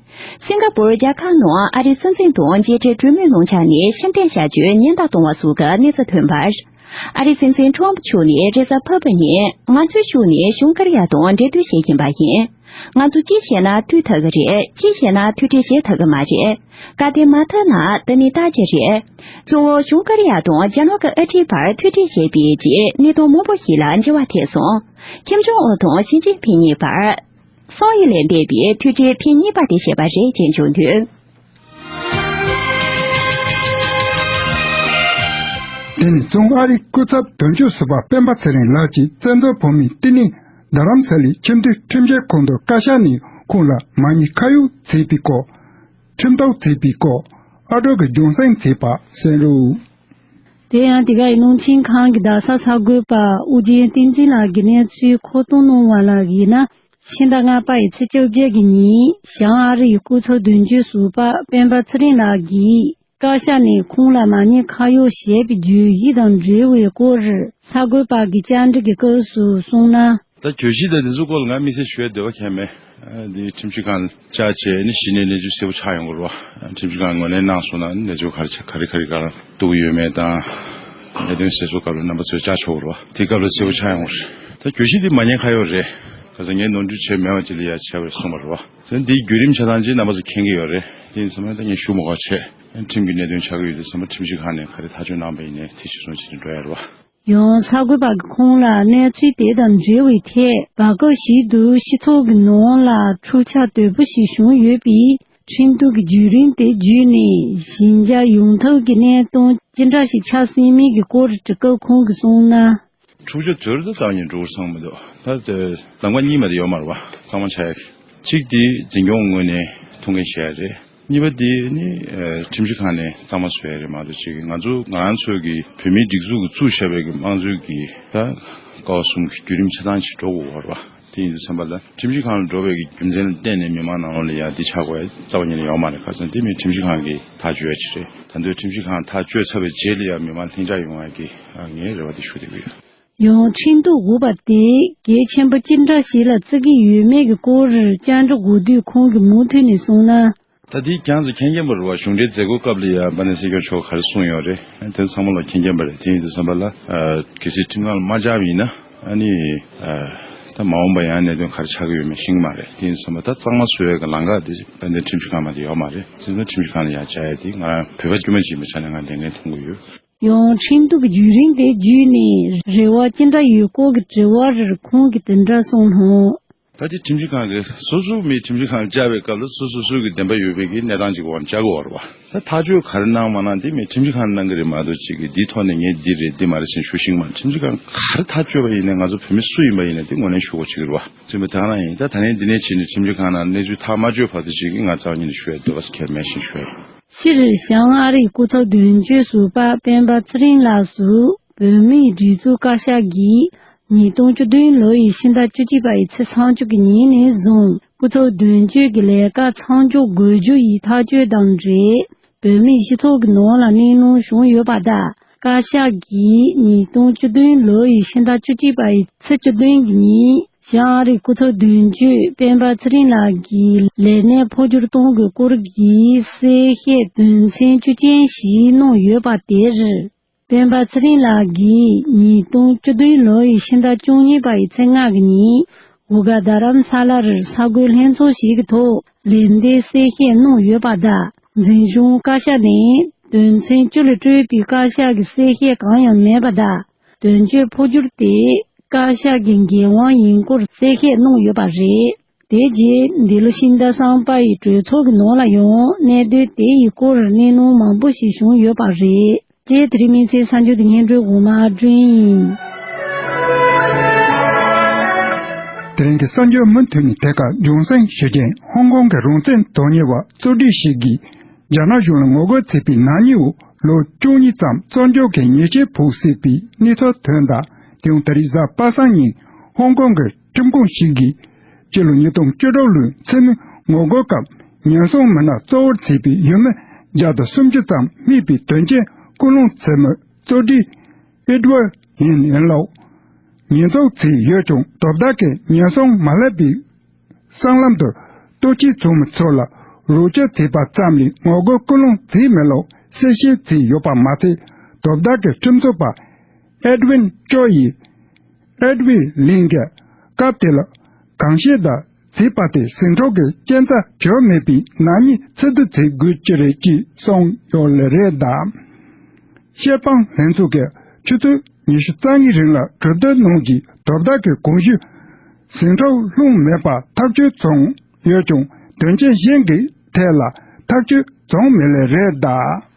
སིང་ག་པུར་རྒྱལ་ཁབ་ནང་ཨ་རིའི་སྲིད་འཛིན་དང་མཇལ་འཕྲད་གྲོས་མོལ་གནང་འཆར་ནས་ཕྱིར་འཐེན་བྱ་རྒྱུའི་ཉེན་བརྡ་བཏང་བ་སོགས་ཀྱི་གནས་ཚུལ་ཐོན་པར། ཨ་རིའི་སྲིད་འཛིན་ཁྲོམ་ཕུ་མཆོག་ནས་རེས་གཟའ་ཕུར་བུ་ཉིན་ང་ཚོའི་ཕྱོགས་ནས་བྱང་ཀོ་རི་ཡ་དང་འབྲེལ་མཐུད་བྱེད་བཞིན་པ་ཡིན། ང་ཚོ་ཅི་བྱས་ན་ཐུག་ཐུབ་ཀྱི་རེད། ཅི་བྱས་ན་ཐུག་འཕྲད་བྱེད་ཐུབ་ཀྱི་མ་རེད། གལ་ཏེ་མ་ཐུག་ན་དེ་ནི་ལྟ་རྒྱུ་རེད། གཙོ་བོ་བྱང་ཀོ་རི་ཡ་དང་རྒྱ་ནག་གི་དབུ་ཁྲིད་བར་ཐུག་འཕྲད་བྱས་པའི་རྗེས་གནད་དོན་མང་པོ་ཞིག་ལ་འགྱུར་བ་ཐེབས་སོང་། ཁིམ་ཇོང་ཨུན་དང་ཞི་ཅིན་ཕིང་གཉིས་བར། སང་ཡི་ལས་འདས་པའི་ཐུག་འཕྲད་ཐེངས་གཉིས་པ་དེ་བྱས་པ་རེད་ཅེས་བརྗོད་འདུག་དེ་ནས་བྱང་ཨ་རིའི་སྐུ་ཚབ་དོན་གཅོད་ཟུར་པ་སྤེན་པ་ཚེ་རིང་ལགས་ཀྱིས་བཙན་བྱོལ་བོད་མིའི་བསྟི་གནས་རྡ་རམ་ས་ལའི་ཁྱིམ་སྡེ་ཁྲིམས་ཞིབ་ཁང་དུ་བཀའ་ཤག་ནས་ཁོང་ལ་མ་ཉེས་ཁ་གཡོགས་བྱས་པའི་སྐོར། ཁྲིམས་ཐོག་བྱས་པའི་སྐོར་ཨ་གྲོགས་ཀྱིས་རྒྱང་སྲིང་བྱས་པ་གསན་རོགས། དེ་ཡང་དེ་གའི་རླུང་འཕྲིན་ཁང་གི་རྡ་ས་གསར་འགོད་པ་ཨོ་རྒྱན་བསྟན་འཛིན་ལགས་ཀྱིས་གནས་ཚུལ་མཁོ་གཏོང་གནང་བ་ལ་གཞིགས་ན། ཕྱི་ཟླ་ལྔ་པ་ཡི་ཚེས་བཅོ་བརྒྱད་ཀྱི་ཉིན་བྱང་ཨ་རི་ཡི་སྐུ་ཚབ་དོན་གཅོད་ཟུར་པ་སྤེན་པ་ཚེ་རིང་ལགས་ཀྱིས་བཀའ་ཤག་ནས་ཁོང་ལ་མ་ཉེས་ཁ་གཡོགས་བྱས་པའི་བརྗོད་གཞི་དང་འབྲེལ་བའི་སྐོར་གསར་འགོད་པ་གི་བཅར་འདྲི་གི་སྐབས་སུ་གསུངས་ན། ད་གྱོད་གཞི་དང་དེ་ཚོའི་སྐོར་ལ་ང་དམིགས་བསལ་ཞུ་ཡ་འདོད་པ་གང་ཡང་མེད། འདི་ཁྲིམས་ཞིབ་ཁང་ལ་བཅར་བྱས་ནས་གཞི་ནས་གནས་ཚུལ་གསལ་པོ་ཆགས་ཡོང་དགོས་རེད་བ། ཁྲིམས་ཞིབ་ཁང་ངོས་ལེན་གནང་སོང་ན་གནས་ཚུལ་ག་རེ་ཆགས་ག་རེ་ག་རེ་ག་རེ་གཏུག་གི་ཡོད་མེད་དང་། གནད་དོན་གསལ་བཟོ་སྐབས་ལ་རྣམ་པ་ཚོས་བཅར་ཆོག་གི་རེད་བ། དེ་སྐབས་ལ་གསལ་པོ་ཆགས་ཡོང་གི་རེད། ད་གྱོད་གཞི་འདི་མ་ཉེས་ཁ་གཡོགས་རེད། ག་ས་ངས་ནོར་འཁྲུལ་བྱས་མེད་པ་ཅིག་ལ་ཡ་བྱས་པས་གསུངས་པ་རེད་བ། ཟེར་འདིའི་བརྒྱུད་རིམ་ཆ་ཚང་ཅིག་རྣམ་པ་ཚོ་མཁྱེན་གྱི་ཡོད་རེད། དེ་ཡིན་ཙང་ད་ངས་ཞུ་མ་དགོས་བྱས། ཁྲིམས་ཀྱི་གནད་དོན་ཆགས་ཀྱི་ཡོད་དུས་ཙམ་པ་ཁྲིམས་ཞིབ་ཁང་ནས་ག་རེ་ཐག་གཅོད་གནང་པ་ཡིན་ནའི་དེ་གཞིར་བཟུང་བྱས་ནས་འགྲོ་ཡ་རེད་བ། ཡང་གསར་འགོད་པ་གིས་ཁོང་ལ་གནས་ཚུལ་དེ་དང་འབྲེལ་བའི་ཐད་བར་སྐབས་ཤིག་ཏུ་སྤྱི་ཚོགས་ཀྱི་ནང་ལ་འཁྲུག་ཆ་དོད་པོ་ཞིག་བྱུང་ཡོད་པས། ཁྲིམས་གཏུག་གི་བརྒྱུད་རིམ་དེ་བརྒྱུད་ནས་ཞི་འཇགས་ཡོང་ཐབས་ཀྱི་གནས་སྟངས་ཅི་འདྲ་ཞིག་ཆགས་སྲིད་མིན་གྱི་སྐོར་དྲི་སྐབས་ཁོང་གིས་གསུངས་ན། འཁྲུག་ཆ་དེ་རུ་ད་རྩ་བ་ཉིད་འགྲོ་གི་རེད་བསམ་གྱི་མི་འདུག་ད་དེ་ལམ་ཁ་གཉིས་མ་དེ་ཡོད་མ་རེད་བ། གཙང་མ་ཆགས་ཡ་གི། གཅིག་དེ་འཛིན་སྐྱོང་ངོས་ནས་ཐུགས་འགན་བཞེས་ཡ་རེད། གཉིས་པ་དེ་ནི་ཨ་ཁྲིམས་ཞིབ་ཁང་ནས་གཙང་མ་བཟོ་ཡ་རེད་མ་གཏོགས། གཅིག་གི་ང་ཚོ་ང་རང་ཚོ་གི་བོད་མིའི་སྒྲིག་འཛུགས་ཀྱི་བཙུགས་བཞག་པའི་གི་དམངས་གཙོའི་གི་ད་ཀ་བ་གསུམ་གྱི་བརྒྱུད་རིམ་ཆ་ཚང་ཞིག་འགྲོ་དགོས་པ་རེད་བ། དེ་ཡིན་དུས་ཙམ་པ་ལ་ཁྲིམས་ཞིབ་ཁང་ལ་འགྲོ་བའི་གི་རྒྱུ་མཚན་ལ་བརྟེན་ནས་མི་མང་ནང་ལོགས་ལ་ཡ་འདི་ཆགས་དགོས་ཡ་རྩ་བ་ཉིད་ནས་ཡོད་མ་རེད། ཁ་སང་དེ་མིན་ཁྲིམས་ཞིབ་ཁང་གིས་ཐག་གཅོད་ཡ་ཅིག་རེད། ད་དུང་ཁྲིམས་ཞིབ་ཁང་ཐག་གཅོད་ཚར་བའི་རྗེས་ལ་ཡ་མི་མང་ལྷིང་འཇགས་ཡོང་ཡ་གི་ཨ་ངས་རེ་བ་དེ་ཞུ་བསྡད་ཀྱི་ཡོད། ཡང་ཁྲིམས་གཏུག་དགོས་པ་དེ་གལ་ཆེན་པོ་ཅི་འདྲ་ཞིག་ལ་བརྩི་གི་ཡོད་མེད་ཀྱི་སྐོར་བཅར་འདྲི་དགོས་དུས་ཁོང་གིས་མུ་མཐུད་ནས་གསུངས་ན། ད་དེ་ཁྱེད་ཚོ་མཁྱེན་མཁྱེན་པ་རེད་བ། གཞུང་འབྲེལ་མཛད་སྒོའི་སྐབས་ལ་ཡ་དཔལ་ལྡན་སྲིད་སྐྱོང་མཆོག་ག་རེ་གསུངས་ཡོད་རེད། དེ་ཚང་མ་ལ་མཁྱེན་མཁྱེན་པ་རེད། དེ་ཡིན་དུས་ཙམ་པ་ལ་ཨ་གལ་སྲིད་ཁྲིམས་ཁང་ལ་མ་བཅར་བ་ཡིན་ན་ཨ་ནི་ཨ་ད་མ་འོངས་པ་ཡང་གནད་དོན་ག་རེ་ཆགས་ཀྱི་ཡོད་མེད་ཤེས་ཀྱི་མ་རེད། དེ་ཡིན་དུས་ཙམ་པ་ད་གཙང་མ་བཟོ་བའི་གི་ལམ་ཁ་དེ་དཔལ་ལྡན་ཁྲིམས་ཞིབ་ཁང་མ་དེ་ཡོད་མ་རེད། དེ་ཚོ་ཁྲིམས་ཞིབ་ཁང་ལ་ཡ་བཅར་ཡ་དེ་ང་རང་བོད་པ་དཀྱུས་མ་ཅིག་ཡིན་པའི་ཆ་ནས་ང་ལས་འགན་མཐོང་གི་ཡོད། ཡང་ཁྲིམས་གཏུག་གི་བརྒྱུད་རིམ་དེ་བརྒྱུད་ནས་རེ་བ་ཅི་འདྲ་ཡོད་སྐོར་གྱི་དྲི་བ་རེར་ཁོང་གིས་དེ་འདྲ་གསུངས་སོང་། ད་དེ་ཁྲིམས་ཞིབ་ཁང་གིས་སོ་སོ་མི་ཁྲིམས་ཞིབ་ཁང་ལ་བཅར་བའི་སྐབས་ལ་སོ་སོ་སོ་གི་བདེན་པ་ཡོད་པའི་གི་གནས་སྟངས་ཅིག་འོག་ལ་བཅར་དགོས་པ་རེད་བ། ད་ཐག་གཅོད་ག་རེ་གནང་མ་གནང་དེ་མི་ཁྲིམས་ཞིབ་ཁང་གནང་གི་རེད་མ་གཏོགས། ཅིག་གིས་འདིའི་ཐོག་ནས་ངས་འདི་རེད་འདི་མ་རེད་ཟེར་ཞུ་ཤེས་ཀྱི་མ་རེད། ཁྲིམས་ཞིབ་ཁང་ག་རེ་ཐག་གཅོད་པ་ཡིན་ནའི་ང་ཚོ་བོད་མི་སུ་ཡིན་པ་ཡིན་ནའི་དེ་ངོས་ལེན་ཞུ་དགོས་ཅིག་རེད་བ། ཚིག་མ་དེ་ག་ན་ཡིན། ད་ད་ནས་འདི་ནས་བྱས་ནས་ཁྲིམས་ཞིབ་ཁང་ནང་གནས་ཚུལ་ཐག་མ་གཅོད་བར་དུ་ཅིག་གིས་ང་རྩ་བ་ཉིད་ནས་ཞུ་ཡ་འདོད་པ་ཁྱེར་མེད་ཞེས་ཞུ་ཡ་ཡིན། སྤྱིར་བྱང་ཨ་རིའི་སྐུ་ཚབ་དོན་གཅོད་ཟུར་པ་སྤེན་པ་ཚེ་རིང་ལགས་སུ་བོད་མིའི་སྒྲིག་འཛུགས་བཀའ་ཤག་གིས་ཉིས་སྟོང་བཅུ་བདུན་ལོ་ཡི་ཕྱི་ཟླ་བཅུ་གཅིག་པ་ཡི་ཚེས་ཚེས་བཅུ་གི་ཉིན་ནས་བཟུང་སྐུ་ཚབ་དོན་གཅོད་ཀྱི་ལས་ཀ་མཚམས་འཇོག་དགོས་རྒྱུ་ཡི་ཐག་གཅོད་དང་འབྲེལ། བོད་མིའི་སྤྱི་ཚོགས་ཀྱི་ནང་ལ་གནས་ལུགས་བྱུང་ཡོད་པ་དང་། བཀའ་ཤག་གིས་ཉིས་སྟོང་བཅུ་བདུན་ལོ་ཡི་ཕྱི་ཟླ་བཅུ་གཅིག་པ་ཡི་ཚེས་བཅུ་བདུན་གྱི་ཉིན་བྱང་ཨ་རིའི་སྐུ་ཚབ་དོན་གཅོད་སྤེན་པ་ཚེ་རིང་ལགས་ཀྱི་ལས་གནས་འཕོ་འགྱུར་གཏོང་དགོས་སྐོར་གྱི་གསལ་བཤད་དོན་ཚན་བཅུ་ཅན་ཞིག་གནང་ཡོད་པ་དེར། སྤེན་པ་ཚེ་རིང་ལགས་ཀྱིས་ཉིས་སྟོང་བཅུ་བདུན་ལོ་ཡི་ཕྱི་ཟླ་བཅུ་གཉིས་པ་ཡི་ཚེས་ལྔ་གི་ཉིན་གུ་ག་རྡ་རམ་ས་ལར་ས་འགུལ་ལྷན་ཚོགས་ཤིག་གི་ཐོག་ལན་འདེབས་གསལ་བཤད་གནང་ཡོད་པ་དང་། འཛིན་སྐྱོང་བཀའ་ཤག་ནས་དོན་ཚན་བཅུ་ལས་སྤྲོས་པའི་བཀའ་ཤག་གི་གསལ་བཤད་གང་ཡང་མེད་པ་དང་། དོན་གཅོད་འཕོ་འགྱུར་དེ་བཀའ་ཤག་གི་འགན་དབང་ཡིན་སྐོར་གསལ་བཤད་གནང་ཡོད་པ་རེད། དེ་རྗེས་འདི་ལོ་ཕྱི་ཟླ་གསུམ་པ་ཡི་གྲོས་ཚོགས་ཀྱི་ནང་ལ་ཡང་གནད་དོན་དེ་ཡི་སྐོར་གནས་ལུགས་མང་པོ་ཞིག་བྱུང་ཡོད་པ་རེད། ཅེས་དེ་རིང་མི་ཚེའི་གསར་འགྱུར་དེ་སྙན་སྒྲོན་འོག་མ་བསྐྲུན་ཡིན། དེ་རིང་གི་གསར་འགྱུར་མུ་མཐུད་ནས་དེ་ག་རྒྱུན་སྲིང་ཞུ་རྒྱུ་ཡིན། ཧོང་ཀོང་གི་རང་བཙན་དོན་གཉེར་བ་གཙོ་སྒྲིག་ཞིག་གིས་རྒྱ་ནག་གཞུང་ལ་ངོ་རྒོལ་བྱས་པའི་ནག་ཉེས་འོག་ལོ་བཅུ་གཉིས་ཙམ་བཙོན་འཇུག་གི་ཉེས་ཆད་ཕོག་སྲིད་པའི་གནས་ཚུལ་ཐོན་དང་། དེ་ཡང་ད་རེས་གཟའ་པ་སངས་ཉིན་ཧོང་ཀོང་གི་ཁྲིམས་ཁང་ཞིག་གིས་སྤྱི་ལོ་ཉིས་སྟོང་བཅུ་དྲུག་ལོའི་མཚན་མོའི་ངོ་རྒོལ་སྐབས་ཉེན་སྲུང་མི་སྣ་གཙོ་བོར་བྱས་པའི་ཡུལ་མི་བརྒྱ་དང་སུམ་ཅུ་ཙམ་རྨས་པའི་དོན་རྐྱེན་སྐུལ་སློང་བྱེད་མི་གཙོ་སྒྲིག་ཨེ་ཌི་ཝར་ཡིན་ཡིན་ལོག་ཉེས་འཛུགས་བྱས་ཡོད་ཀྱང་། དོ་བདག་གིས་ཉེན་སྲུང་མ་བསླབས་པའི་སྲང་ལམ་དུ་ལྟོ་ཆས་བཙོང་མི་ཚོ་ལ་རོགས་སྐྱོར་བྱས་པ་ཙམ་ལས་ངོ་རྒོལ་སྐུལ་སློང་བྱས་མེད་ལོག་གསལ་བཤད་བྱས་ཡོད་པ་མ་ཚད། དོ་བདག་གི་ཁྲིམས་རྩོད་པ་ཨེ་ཌི་ཝིན་ཅོ་ཡིས་ཨེ་ཌི་ཝི་ལིན་གྱིས་སྐབས་དེ་ལ་གང་བཤད་དང་བྱས་པ་དེ་ཟིང་འཁྲུག་གི་རྐྱེན་རྩ་བྱས་མེད་པའི་ནག་ཉེས་ཚིག་སྡུད་བྱེད་དགོས་ཀྱི་རེད་ཅེས་གསུངས་ཡོད་ལེ་རེད་གདའ། བཤད་དཔང་ལྷན་ཚོགས་ཀྱིས་ཆུ་ཚོད་ཉི་ཤུ་རྩ་གཉིས་རིང་ལ་གྲོས་བསྡུར་གནང་རྗེས་དོ་བདག་གིས་གོང་ཞུས་ཟིང་འཁྲུག་སློང་མེད་པར་ཐག་གཅོད་བྱུང་ཡོད་ཀྱང་། དོན་རྐྱེན་གཞན་གྱི་ཐད་ལ་ཐག་གཅོད་བྱུང་མེད་ལེ་རེད་གདའ།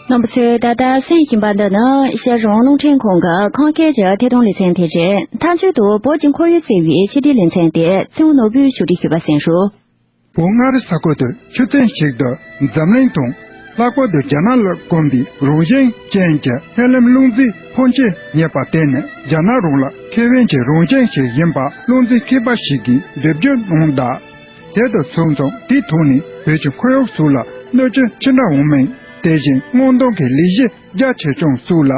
རྣམ་པ་ཚོས་ད་ལྟ་གསན་བཞིན་པ་འདི་ནི་ཤར་རོང་རླུང་འཕྲིན་ཁང་གི་ཁམས་སྐད་ཀྱི་ཐད་གཏོང་ལེ་ཚན་དེ་རེད། མཐའ་མཇུག་ཏུ་བོད་ཀྱི་ཁོར་ཡུག་ཟེར་བའི་ཕྱི་དྲིལ་ལེ་ཚན་དེ་ཚེ་དབང་ནོར་བུས་ཕྱོགས་སྒྲིག་ཞུས་པ་གསན་རོགས། བོད་མངའ་རིས་ས་ཁུལ་དུ་ཆུ་ཚན་ཞིག་ཏུ་འཛམ་གླིང་དང་ལྷག་པར་དུ་རྒྱ་ནག་ལ་དགོངས་པའི་རང་བཞིན་ཅན་གྱི་ཧེ་ལེམ་རླུང་རྫས་ཕོན་ཆེ་རྙེད་པ་དེ་ནི་རྒྱ་ནག་རང་ལ་ཁེ་ཕན་གྱི་རང་བཞིན་ཞིག་ཡིན་པ་རླུང་རྫས་མཁས་པ་ཞིག་གིས་འགྲེལ་བརྗོད་གནང་གདའ། དེ་དང་མཚུངས་ཙང་དེའི་ཐོག་ནས་བོད་ཀྱི་ཁོར་ཡུག་སོགས་ལ་གནོད་སྐྱོན་ཅི་འདྲ་འོང་མིན། དེ་བཞིན་དངོས་གདོང་གི་ལས་གཞི་རྒྱ་ཆེ་ཆུང་སོགས་ལ་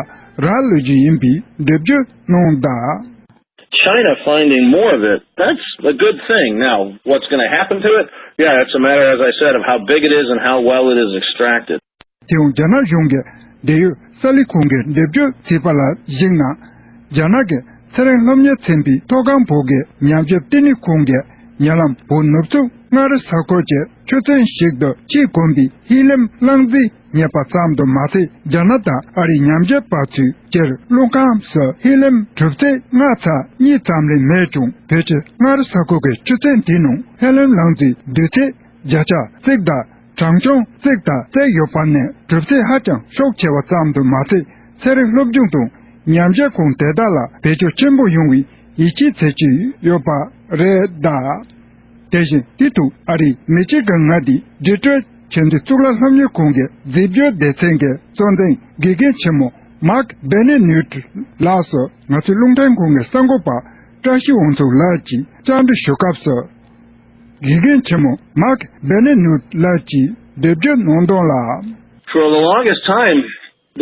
རག་ལུས་རྒྱུ་ཡིན་པའི་འགྲེལ་བརྗོད་གནང་གདའ། China finding more of it, that's a good thing. Now, what's going to happen to it? Yeah, it's a matter, as I said, of how big it is and how well it is extracted. དེ་ཡང་རྒྱ་ནག་གཞུང་གི་འབྲེལ་ཡོད་གསར་ལས་ཁང་གིས་འགྲེལ་བརྗོད་བྱས་པ་ལ་གཞིགས་ན། རྒྱ་ནག་གི་ཚེ་རིང་སློབ་གཉེར་ཚན་པའི་མཐོ་སྒང་བོད་ཀྱི་ཉམས་ཞིབ་ལྟེ་གནས་ཁང་གིས་ཉེ་ལམ་བོད་ནུབ་ཕྱོགས་མངའ་རིས་ས་ཁུལ་གྱི་ཆུ་ཚན་ཞིག་ཏུ་ཆེས་དགོན་པའི་ཧེ་ལེམ་རླུང་རྫས་རྙེད་པ་ཙམ་དུ་མ་ཟད། རྒྱ་ནག་དང་ཨ་རིའི་ཉམས་ཞིབ་པ་ཚོས་སྤྱིར་རླུང་ཁམས་སུ་ཧེ་ལེམ་གྲུབ་ཚད་ལྔ་ཚེག་གཉིས་ཙམ་ལས་མེད་ཀྱང་། བོད་ཀྱི་མངའ་རིས་ས་ཁུལ་གྱི་ཆུ་ཚན་དེའི་ནང་ཧེ་ལེམ་རླུང་རྫས་འདུས་ཚད་བརྒྱ་ཆ་གཅིག་དང་ གྲངས་ཆུང་བརྩིགས་དང་བརྩེགས་ཡོད་པ་ནས་གྲུབ་ཚུལ་ཧ་ཅང་ཤུགས་ཆེ་བ་ཙམ་དུ་མ་ཟད། ཚན་རིག་སློབ་སྦྱོང་དང་ཉམས་ཞིབ་ཁང་དེ་དག་ལ་བེད་སྤྱོད་ཆེན་པོ་ཡོང་བའི་ཡིད་ཆེས་བྱེད་ཀྱི་ཡོད་པ་རེད་གདའ། དེ་བཞིན་དེ་དུས་ཨ་རིའི་མི་ཆེ་གི་ང་དེ་ཌི་ཊོ་རོཊ་ཆེས་མཐོའི་གཙུག་ལག་སློབ་གཉེར་ཁང་གི་རྫས་སྦྱོར་སྡེ་ཚན་གྱི་གཙོ་འཛིན་དགེ་རྒན་ཆེན་མོ་མཱག་བེ་ནེ་ནུའུཊ་ལགས་སུ་ང་ཚོའི་རླུང་འཕྲིན་ཁང་གི་གསར་འགོད་པ་བཀྲ་ཤིས་དབང་ཕྱུག་ལགས་ཀྱིས་བཅར་འདྲི་ཞུ་སྐབས་སུ། དགེ་རྒན་ཆེན་མོ་མཱག་བེ་ནེ་ནུའུཊ་ལགས་ཀྱིས་འགྲེལ་བརྗོད་གནང་དོན་ལ། For the longest time,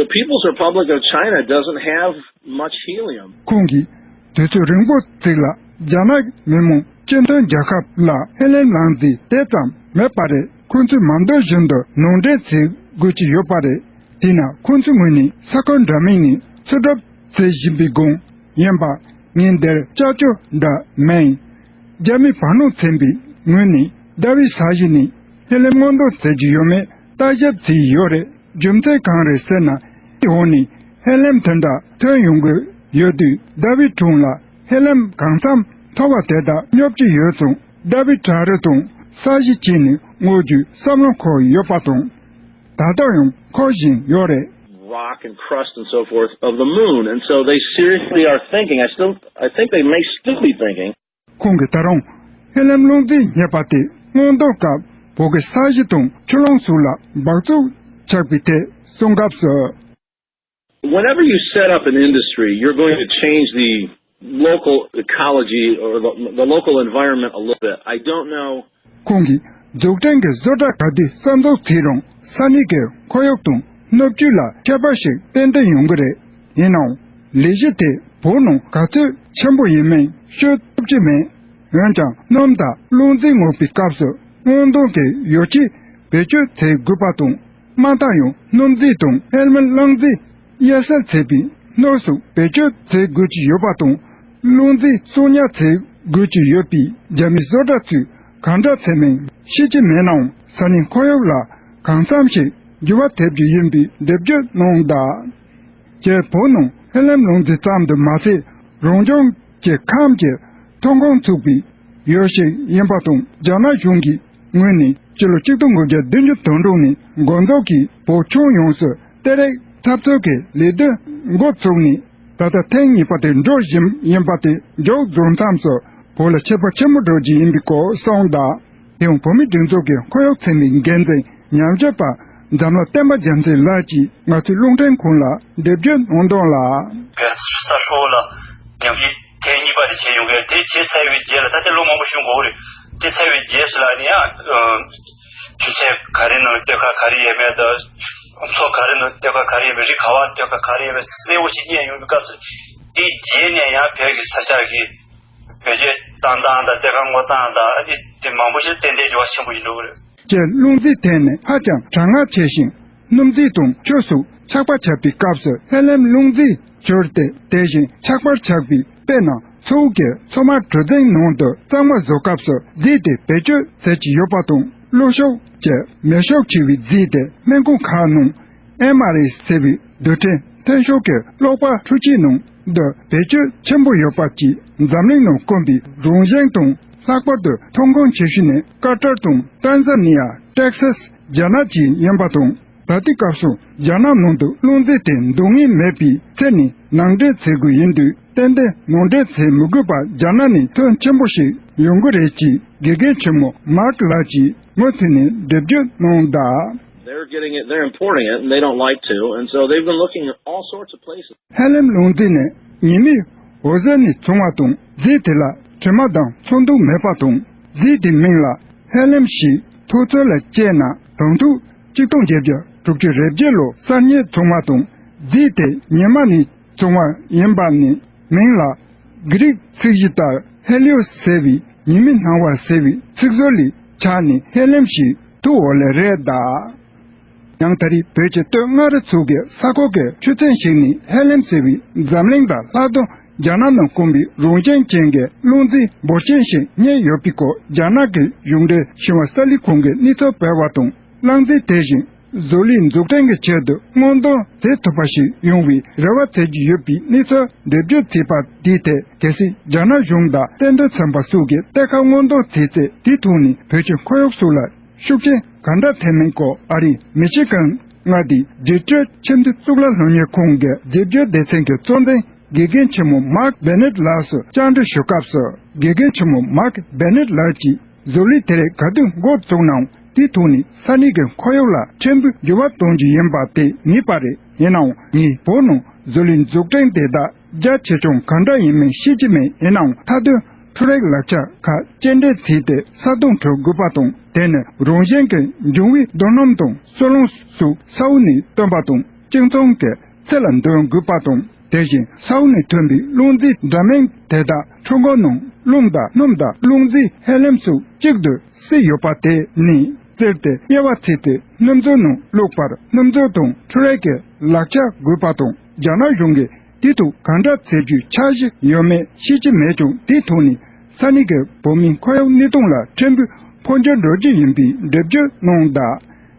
the People's Republic of China doesn't have much helium. ཁོང་གིས་དུས་ཚོད་རིང་པོ་ཅིག་ལ་རྒྱ་ནག་མི་དམངས་སྤྱི་མཐུན་རྒྱལ་ཁབ་ལ་ཧེ་ལེམ་རླངས་རྫས་དེ་ཙམ་མེད་པ་རེད། ཁོ་ཚོས་མ་འདོད་བཞིན་དུ་ནང་འདྲེན་བྱེད་དགོས་ཀྱི་ཡོད་པ་རེད། དེས་ན་ཁོ་ཚོའི་ངོས་ནས་ས་ཁུལ་འདྲ་མིན་ནས་འཚོལ་སྒྲུབ་བྱེད་བཞིན་པའི་སྒང་ཡིན་པ། ངས་འདིར་ཅ་ཅོ་འདྲ་མིན། རྒྱ་མི་བར་སྣང་ཚན་པའི་ངོས་ནས་ཟླ་བའི་ས་གཞི་ནས་ཧེ་ལེམ་སྔོག་འདོན་བྱེད་ཀྱི་ཡོད་མེད་བརྟག་ཞིབ་བྱས་ཡོད་རེད། རྒྱུ་མཚན་གང་རེད་ཟེར་ན། དེའི་འོག་ནས་ཧེ་ལེམ་དེ་འདྲ་ཐོན་ཡོང་གི་ཡོད་དུས། ཟླ་བའི་དྲུང་ལ་ཧེ་ལེམ་གང་འཚམ་མཐོ་བ་དེ་དག་སྙོབ་ཀྱི་ཡོད་ཙང་། ཟླ་བའི་བྲག་རི་དང་ས་གཞི་བཅས་ནས་སྔོག་རྒྱུའི་བསམ་བློ་འཁོར་ཡོད་པ་དང་། ད་ལྟ་ཡང་འཁོར་བཞིན་ཡོད་རེད། Rock and crust and so forth of the moon. And so they seriously are thinking, I still, I think they may still be thinking. ཁོང་གིས་ད་རུང་ཧེ་ལེམ་རླུང་རྫས་རྙེད་པ་དེ་སྔོག་འདོན་སྐབས་བོད་ཀྱི་ས་གཞི་དང་ཆུ་ཀླུང་སོགས་ལ་སྦགས་བཙོག་ཆགས་པའི་ཐད་གསུང་སྐབས་སུ། Whenever you set up an industry, you're going to change the local ecology or the, the local environment a little bit. I don't know. ཁོང་གིས་འཛུགས་སྐྲུན་གྱི་བཟོ་གྲྭ་ག་དུས་གསར་འཛུགས་བྱས་རུང་། ས་གནས་ཀྱི་ཁོར་ཡུག་དང་སྣོད་བཅུད་ལ་ཁྱད་པར་ཞིག་ཏན་ཏན་ཡོང་གི་རེད། ཡིན་ནའང་ལས་གཞི་དེ་བོད་ནང་ག་ཚོད་ཆེན་པོ་ཡིན་མིན་ཤོད་ཐུབ་ཀྱི་མེད། འོན་ཀྱང་སྣུམ་དང་རླུང་རྫས་སྔོག་པའི་སྐབས་སུ་སྔོག་འདོན་གྱི་ཡོ་བྱད་བེད་སྤྱོད་བྱེད་དགོས་པ་དང་། མ་མཐའ་ཡང་སྣུམ་རྫས་དང་ཧེ་ལེམ་རླངས་རྫས་དབྱེ་གསལ་བྱེད་པའི་སྣོད་སོགས་བེད་སྤྱོད་བྱེད་དགོས་ཀྱི་ཡོད་པ་དང་། རླུང་རྫས་གསོག་ཉར་བྱེད་དགོས་ཀྱི་ཡོད་པས། རྒྱ་མིའི་བཟོ་གྲྭ་ཚོས་གང་འདྲ་བྱེད་མིན་ཤེས་ཀྱི་མེད་ནའང་། ས་གནས་ཁོར་ཡུག་ལ་གང་འཚམ་ཞིག་འགྱུར་བ་ཐེབས་རྒྱུ་ཡིན་པའི་འགྲེལ་བརྗོད་གནང་གདའ། དེར་བོད་ནང་ཧེ་ལེམ་རླུང་རྫས་ཙམ་དུ་མ་ཟད། རང་བྱུང་གི་ཁམས་ཀྱི་ཐོན་ཁུངས་ཚུགས་པའི་ཡུལ་ཞིག་ཡིན་པ་དང་། རྒྱ་ནག་གཞུང་གི་ངོས་ནས་ཕྱི་ལོ་གཅིག་སྟོང་དགུ་བརྒྱ་བདུན་ཅུ་དོན་དྲུག་ནས་འགོ་འཛུགས་ཀྱིས་བོད་ཁྱོན་ཡོངས་སུ་གཏེར་རེག་འཐབ་རྩོད་ཀྱི་ལས་དོན་འགོ་བཙུགས་ནས། ད་ལྟ་ཐེངས་གཉིས་པ་དེ་འགྲོ་བཞིན་ཡིན་པ་དེ་མཇུག་རྫོགས་མཚམས་སུ། བོད་ལ་ཁྱད་པར་ཆེན་པོ་འགྲོ་རྒྱུ་ཡིན་པའི་སྐོར་གསུངས་གདའ། དེ་ཡང་བོད་མིའི་སྒྲིག་འཛུགས་ཀྱི་ཁོར་ཡུག་ཚན་པའི་འགན་འཛིན་ཉམས་ཞིབ་པ་འཛམ་ལྷ་བསྟན་པ་རྒྱལ་མཚན་ལགས་ཀྱིས་ང་ཚོའི་རླུང་འཕྲིན་ཁང་ལ་འགྲེལ་བརྗོད་གནང་དོན་ལ། གསར་ཤོག་ལ་ཉམས་ཞིབ་ཐེངས་གཉིས་པ་དེ་བྱས་ཡོང་གི། དེ་བྱས་ཚར་བའི་རྗེས་ལ། ད་ལྟ་ལོ་མང་པོ་ཞིག་འགོར་གི་རེད། དེ་ཚར་བའི་རྗེས་སུ་ལ་ནི་ཡང་། ཨ། ཆུ་ཚན་ག་རེ་ནང་ལ་གཏེར་ཁ་ག་རེ་ཡོད་མེད་དང་། མཚོ་ག་རེ་ནང་གཏེར་ཁ་ག་རེ་ཡོད་མེད། རི་ག་བར་གཏེར་ཁ་ག་རེ་ཡོད་མེད་གསལ་བོ་ཞིག་རྙེད་ཡོང་གི་སྐབས་སུ། དེའི་རྗེས་ནས་ཡང་བོད་ཀྱི་ས་ཆ་གི་བེད་སྤྱོད་བཏང་སྟངས་དང་། གཏེར་ཁ་སྔོག་སྟངས་དང་། ཨ་ནི་དེ་མང་པོ་ཞིག་ཏན་ཏན་འགྱུར་བ་ཆེན་པོ་ཞིག་འགྲོ་གི་རེད། ཀྱི་རླུང་རྫས་ཐད་ནས་ཧ་ཅང་གྲང་ངར་ཆེ་ཞིང་། སྣུམ་རྫས་དང་ཆུ་སོགས་ཆགས་པ་ཆགས་པའི་སྐབས་སུ་ཧེ་ལེམ་རླུང་རྫས་གྱུར་ཏེ། དེ་བཞིན་ཆགས་པར་ཆགས་པའི། དཔེར་ན། མཚོ་འོག་གི་མཚོ་དམར་གྲུ་གཟིངས་ནང་དུ་གཙང་མ་བཟོ་སྐབས་སུ་རྫས་དེ་བེད་སྤྱོད་བྱེད་ཀྱི་ཡོད་པ་དང་། གློག་ཤུགས་ཀྱི་མེ་ཤུགས་ཆེ་བའི་རྫས་དེ་སྨན་ཁང་ཁག་ནང་། ཨེམ་ཨར་ཨེ་ཟེར་བའི་རྡུལ་ཕྲན་འཐེན་ཤོག་གི་གློག་པར་འཕྲུལ་ཆས་ནང་དུ་བེད་སྤྱོད་ཆེན་པོ་ཡོད་པ་བཅས། འཛམ་གླིང་ནང་དཀོན་པའི་རང་བཞིན་དང་། ལྷག་པར་དུ་ཐོན་ཁུངས་ཆེ་ཤོས་ནི་ཀ་ཏར་དང་ཏན་ཟ་ནི་ཡ། ཏེག་སཱས། རྒྱ་ནག་བཅས་ཡིན་པ་དང་། ད་ལྟའི་སྐབས་སུ་རྒྱ་ནག་ནང་དུ་རླུང་རྫས་དེ་འདང་ངེས་མེད་པའི་ཚེ་ནས་ནང་འདྲེན་བྱེད་དགོས་ཡིན་དུས། ཏན་ཏན་ནང་འདྲེན་བྱེད་མི་དགོས་པ་རྒྱ་ནག་ནས་ཐོན་ཆེན་པོ་ཞིག་ཡོང་གི་རེད་ཅེས་དགེ་རྒན་ཆེན་མོ་མཱག་ལགས་ཀྱིས་མུ་མཐུད་ནས་འགྲེལ་བརྗོད་གནང་གདའ། They're getting it, they're importing it, and they don't like to, and so they've been looking at all sorts of places. ཧེ་ལེམ་རླུང་རྫས་ནི་ཉི་མའི་འོད་ཟེར་ནས་བྱུང་བ་དང་། རྫས་དེ་ལ་དྲི་མ་དང་ཚོན་མདོག་མེད་པ་དང་། རྫས་དེའི་མིང་ལ་ཧེ་ལེམ་ཞེས་ཐོགས་ཚུལ་ལ་དཔྱད་ན། དང་ཐོག་གཅིག་སྟོང་བརྒྱད་བརྒྱ་དྲུག་ཅུ་རེ་བརྒྱད་ལོར་གསར་རྙེད་བྱུང་བ་དང་། རྫས་དེ་ཉི་མ་ནས་བྱུང་བ་ཡིན་པ་ནི། མིང་ལ་གྷི་རིག་ཚིག་གཞི་ལྟར་ཧེ་ལིའོ་སི་ཟེར་བའི་ཉི་མའི་སྣང་བ་ཟེར་བའི་ཚིག་ཟུར་ལས་ཆགས་ནས་ཧེ་ལེམ་ཞེས་ཐོགས་ཡོད་ལེ་རེད་གདའ། ཡང་ད་རེས་བོད་ཀྱི་སྟོད་མངའ་རིས་ཚོ་གི་ས་ཁུལ་གྱི་ཆུ་ཚན་ཞིག་ནས་ཧེ་ལེམ་ཟེར་བའི་འཛམ་གླིང་དང་ལྷག་དོན་རྒྱ་ནག་ནང་དཀོན་པའི་རང་བཞིན་ཅན་གྱི་རླུང་རྫས་འབོར་ཆེན་ཞིག་རྙེད་ཡོད་པའི་སྐོར་རྒྱ་ནག་གི་གཞུང་འབྲེལ་ཞི་བ་གསར་ལས་ཁང་གིས་གནས་ཚུལ་སྤེལ་བ་དང་། རླངས་རྫས་དེ་བཞིན་བཟོ་ལས་འཛུགས་སྐྲུན་གྱི་ཆེད་དུ་སྔོག་འདོན་བྱེད་ཐུབ་པ་ཞིག་ཡོང་བའི་རེ་བ་བྱེད་ཀྱི་ཡོད་པའི་གནས་ཚུལ་འགྲེལ་བརྗོད་བྱས་པ་དེའི་ཐད། གལ་སྲིད་རྒྱ་ནག་གཞུང་དང་བསྟན་དོན་ཚན་པ་སོགས་ཀྱིས་གཏེར་ཁ་སྔོག་འདོན་བྱས་ཚེ། དེའི་ཐོག་ནས་བོད་ཀྱི་ཁོར་ཡུག་སོགས་ལ་ ཤུགས་རྐྱེན་ག་འདྲ་ཐེབས་མིན་སྐོར་ཨ་རིའི་མི་ཆི་གན་མངའ་སྡེའི་ཌི་ཊོ་ཆེས་མཐོའི་གཙུག་ལག་སློབ་གཉེར་ཁང་གི་རྫས་སྦྱོར་སྡེ་ཚན་གྱི་གཙོ་འཛིན་དགེ་རྒན་ཆེན་མོ་མཱག་བེ་ནེད་ལགས་སུ་བཅར་འདྲི་ཞུ་སྐབས་སུ། དགེ་རྒན་ཆེན་མོ་མཱག་བེ་ནེད་ལགས་ཀྱིས་བཟོ་ལས་དེ་རིགས་ག་དུས་འགོ་བཙུགས་ནའང་དེའི་ཐོག་ནས་ས་གནས་ཀྱི་ཁོར་ཡུག་ལ་ཕྲན་བུ་འགྱུར་བ་གཏོང་རྒྱུ་ཡིན་པ་དེ་ངེས་པ་རེད། ཡིན་ནའང་ངས་བོད་ནང་བཟོ་ལས་འཛུགས་སྐྲུན་དེ་དག་རྒྱ་ཆེ་ཆུང་ག་འདྲ་ཡིན་མིན་ཤེས་ཀྱི་མེད། ཡིན་ནའང་མཐའ་དོན་འཕྲུལ་རིག་ལག་ཆ་ཁག་སྐྱེལ་འདྲེན་བྱས་ཏེ་ས་དོང་འཕྲོ་དགོས་པ་དང་། དེ་ནི་རང་བཞིན་གྱི་འབྱུང་བའི་རྡོ་སྣུམ་དང་སོལ་རླངས་སོགས་ས་འོག་ནས་བཏོན་པ་དང་། སྤྱིར་བཏང་གི་ཚད་ལ་འདོན་དགོས་པ་དང་། དེ་བཞིན་ས་འོག་ནས་ཐོན་པའི་རླུང་རྫས་འདྲ་མིན་དེ་དག་ཁྲོམ་སྒོ་ནང་རླུང་དང་སྣུམ་དང་རླུང་རྫས་ཧེ་ལེམ་སོགས་གཅིག་ཏུ་བསྲེས་ཡོད་པ་དེ་ནས་བཙིར་ཏེ་དབྱེ་བ་ཕྱེ་སྟེ་སྣུམ་བཟོ་ནང་བླུགས་པར་སྣུམ་བཟོ་དང་འཕྲུལ་རིག་གི་ལག་ཆ་དགོས་པ་དང་། རྒྱ་ནག་གཞུང་གིས་དེའི་ཐོག་ག་འདྲ་བྱེད་རྒྱུའི་འཆར་གཞི་ཡོད་མེད་ཤེས་ཀྱི་མེད་ཀྱང་། དེའི་ཐོག་ནས་ས་གནས་ཀྱི་བོད་མིའི་ཁོར་ཡུག་གནས་སྟངས་ལ་ཕྲན་བུ་འཕོ་འགྱུར་འགྲོ་རྒྱུ་ཡིན་པའི་འགྲེལ་བརྗོད་གནང་གདའ།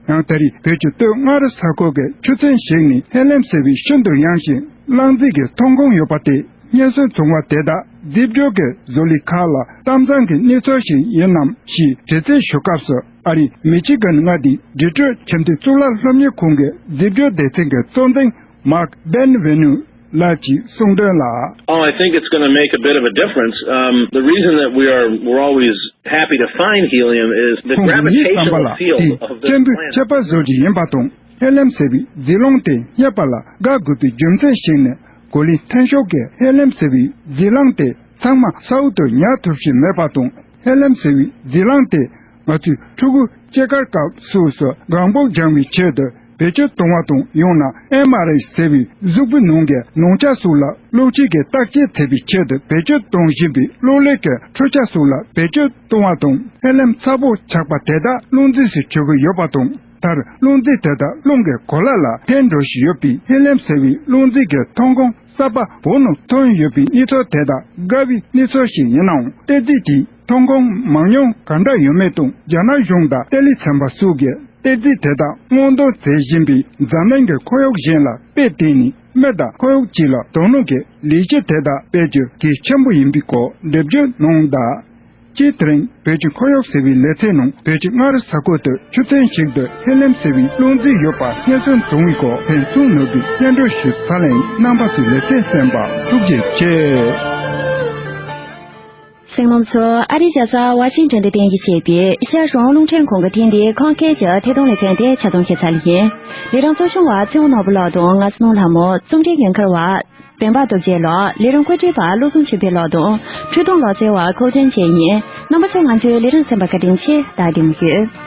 ཡང་ད་རེས་བོད་ཀྱི་སྟོད་མངའ་རིས་ས་ཁུལ་གྱི་ཆུ་ཚན་ཞིག་ནས་ཧེ་ལེམ་ཟེར་བའི་ཤིན་ཏུ་ཡངས་ཤིང་རླངས་རྫས་ཀྱི་ཐོན་ཁུངས་ཡོད་པ་དེ། སྙན་སེང་བྱུང་བ་དེ་དག་རྫས་སྦྱོར་གྱི་བཟོ་ལས་ཁག་ལ་གཏམ་བཟང་གི་གནས་ཚུལ་ཞིག་ཡིན་ནམ་ཞེས་དྲི་རྩད་ཞུ་སྐབས་སུ། ཨ་རིའི་མི་ཆི་གན་མངའ་སྡེའི་ཌི་ཊོ་ཆེས་མཐོའི་གཙུག་ལག་སློབ་གཉེར་ཁང་གི་རྫས་སྦྱོར་སྡེ་ཚན་གྱི་གཙོ་འཛིན་མཱག་བེན་ཝེ་ནུ་ལགས་ཀྱིས་གསུངས་དོན་ལ། Oh, I think it's going to make a bit of a difference. Um, the reason that we are, we're always happy to find helium is the ཁོང་གིས་ངའི་བསམ་པ་ལ་དེ་ཕྲན་བུ་ཁྱད་པར་བཟོ་རྒྱུ་ཡིན་པ་དང་། ཧེ་ལེམ་ཟེར་བའི་རྫས་རླངས་དེ་རྙེད་པ་ལ་དགའ་དགོས་པའི་རྒྱུ་མཚན་ཞིག་ནི། གོ་ལའི་མཐའ་མཇུག་གི་ཧེ་ལེམ་ཟེར་བའི་རྫས་རླངས་དེ་ཚང་མ་ས་འོག་ཏུ་ཉར་ཐུབ་བཞིན་མེད་པ་དང་། ཧེ་ལེམ་ཟེར་བའི་རྫས་རླངས་དེ་ང་ཚོས་ཕྲུ་གུ་སྐྱེས་སྐར་སྐབས་སོགས་སུ་གང་བོ་སྦྱང་བའི་ཆེད་དུ་བེད་སྤྱོད་གཏོང་བ་དང་། ཡང་ན་ཨེམ་ཨར་ཨེཆ་ཟེར་བའི་གཟུགས་པོའི་ནང་གི་ནང་ཆ་སོགས་ལ་གློག་ཆས་ཀྱི་བརྟག་དཔྱད་བྱེད་པའི་ཆེད་དུ་བེད་སྤྱོད་གཏོང་བཞིན་པའི་གློག་ཀླད་ཀྱི་འཕྲུལ་ཆ་སོགས་ལ་བེད་སྤྱོད་གཏོང་བ་དང་། ཧེ་ལེམ་ཚ་པོ་ཆགས་པ་དེ་དག་རླུང་རྫས་སུ་གྱུར་གྱི་ཡོད་པ་དང་། མཐར་རླུང་རྫས་དེ་དག་རླུང་གི་གོ་ལ་ལ་འཐེན་འགྲོ་བཞིན་ཡོད་པས། ཧེ་ལེམ་ཟེར་བའི་རླུང་རྫས་ཀྱི་ཐོན་ཁུངས་གསར་པ་བོད་ནང་ཐོན་ཡོད་པའི་གནས་ཚུལ་དེ་དག་དགའ་བའི་གནས་ཚུལ་ཞིག་ཡིན་ནའང་། གཏེར་རྫས་དེའི་ཐོན་ཁུངས་མང་ཉུང་ག་འདྲ་ཡོད་མེད་དང་། རྒྱ་ནག་གཞུང་དང་ཏེ་ལི་ཚན་པ་སོགས་ཀྱིས་གཏེར་རྫས་དེ་དག་སྔོག་འདོན་བྱེད་བཞིན་པའི་འཛམ་གླིང་གི་ཁོར་ཡུག་གཞན་ལ་དཔེ་བལྟས་ནས། མི་དང་ཁོར་ཡུག་སྤྱི་ལ་དོ་སྣང་གི་ལས་གཞི་དེ་དག་སྤེལ་རྒྱུ་གལ་ཆེན་པོ་ཡིན་པའི་སྐོར་འགྲེལ་བརྗོད་གནང་གདའ། སྤྱིར་དེ་རིང་བོད་ཀྱི་ཁོར་ཡུག་ཟེར་བའི་ལེ་ཚན་ནང་བོད་ཀྱི་མངའ་རིས་ས་ཁུལ་དུ་ཆུ་ཚན་ཞིག་ཏུ་ཧེ་ལེམ་ཟེར་བའི་རླུང་རྫས་ཡོད་པ་སྙན་སེང་བྱུང་བའི་སྐོར་ཕན་ཚུན་ནོར་བུས་སྙན་སྒྲོན་ཞུས་ཚར། ལན་རྣམ་པ་ཚོས་ལེ་ཚན་གསན་པར་ཐུགས་རྗེ་ཆེ། གསན་མཁན་ཚོ། ཨ་རིའི་རྒྱལ་ས་ཝ་ཤིང་ཊོན་དུ་རྟེན་གཞི་བྱས་པའི་ཨེ་ཤ་ཡ་རང་དབང་རླུང་འཕྲིན་ཁང་གི་ཐེངས་འདིའི་ཁམས་སྐད་ཀྱི་ཐད་གཏོང་ལེ་ཚན་དེ་ཆ་ཚང་བྱས་ཚར་ཡིན། ལས་རིམ་གཙོ་སྐྱོང་བ་ཚེ་དབང་ནོར་བུ་ལགས་དང་ང་སྣང་ལྷ་མོ། རྩོམ་སྒྲིག་འགན་འཁུར་བ་བདེན་པ་རྡོ་རྗེ་ལགས། ལས་རིམ་བཀོད་སྒྲིག་པ་བློ་བཟང་ཆོས་འཕེལ་ལགས་དང་འཕྲུལ་གཏོང་ལག་རྩལ་བ་ཁོ་ཅན་བཅས་ཡིན། རྣམ་པ་ཚོས་ང་ཚོའི་ལས་རིམ་གསན་པར་བཀའ་དྲིན་ཆེ། ད་བདེ་མོ་བྱོས།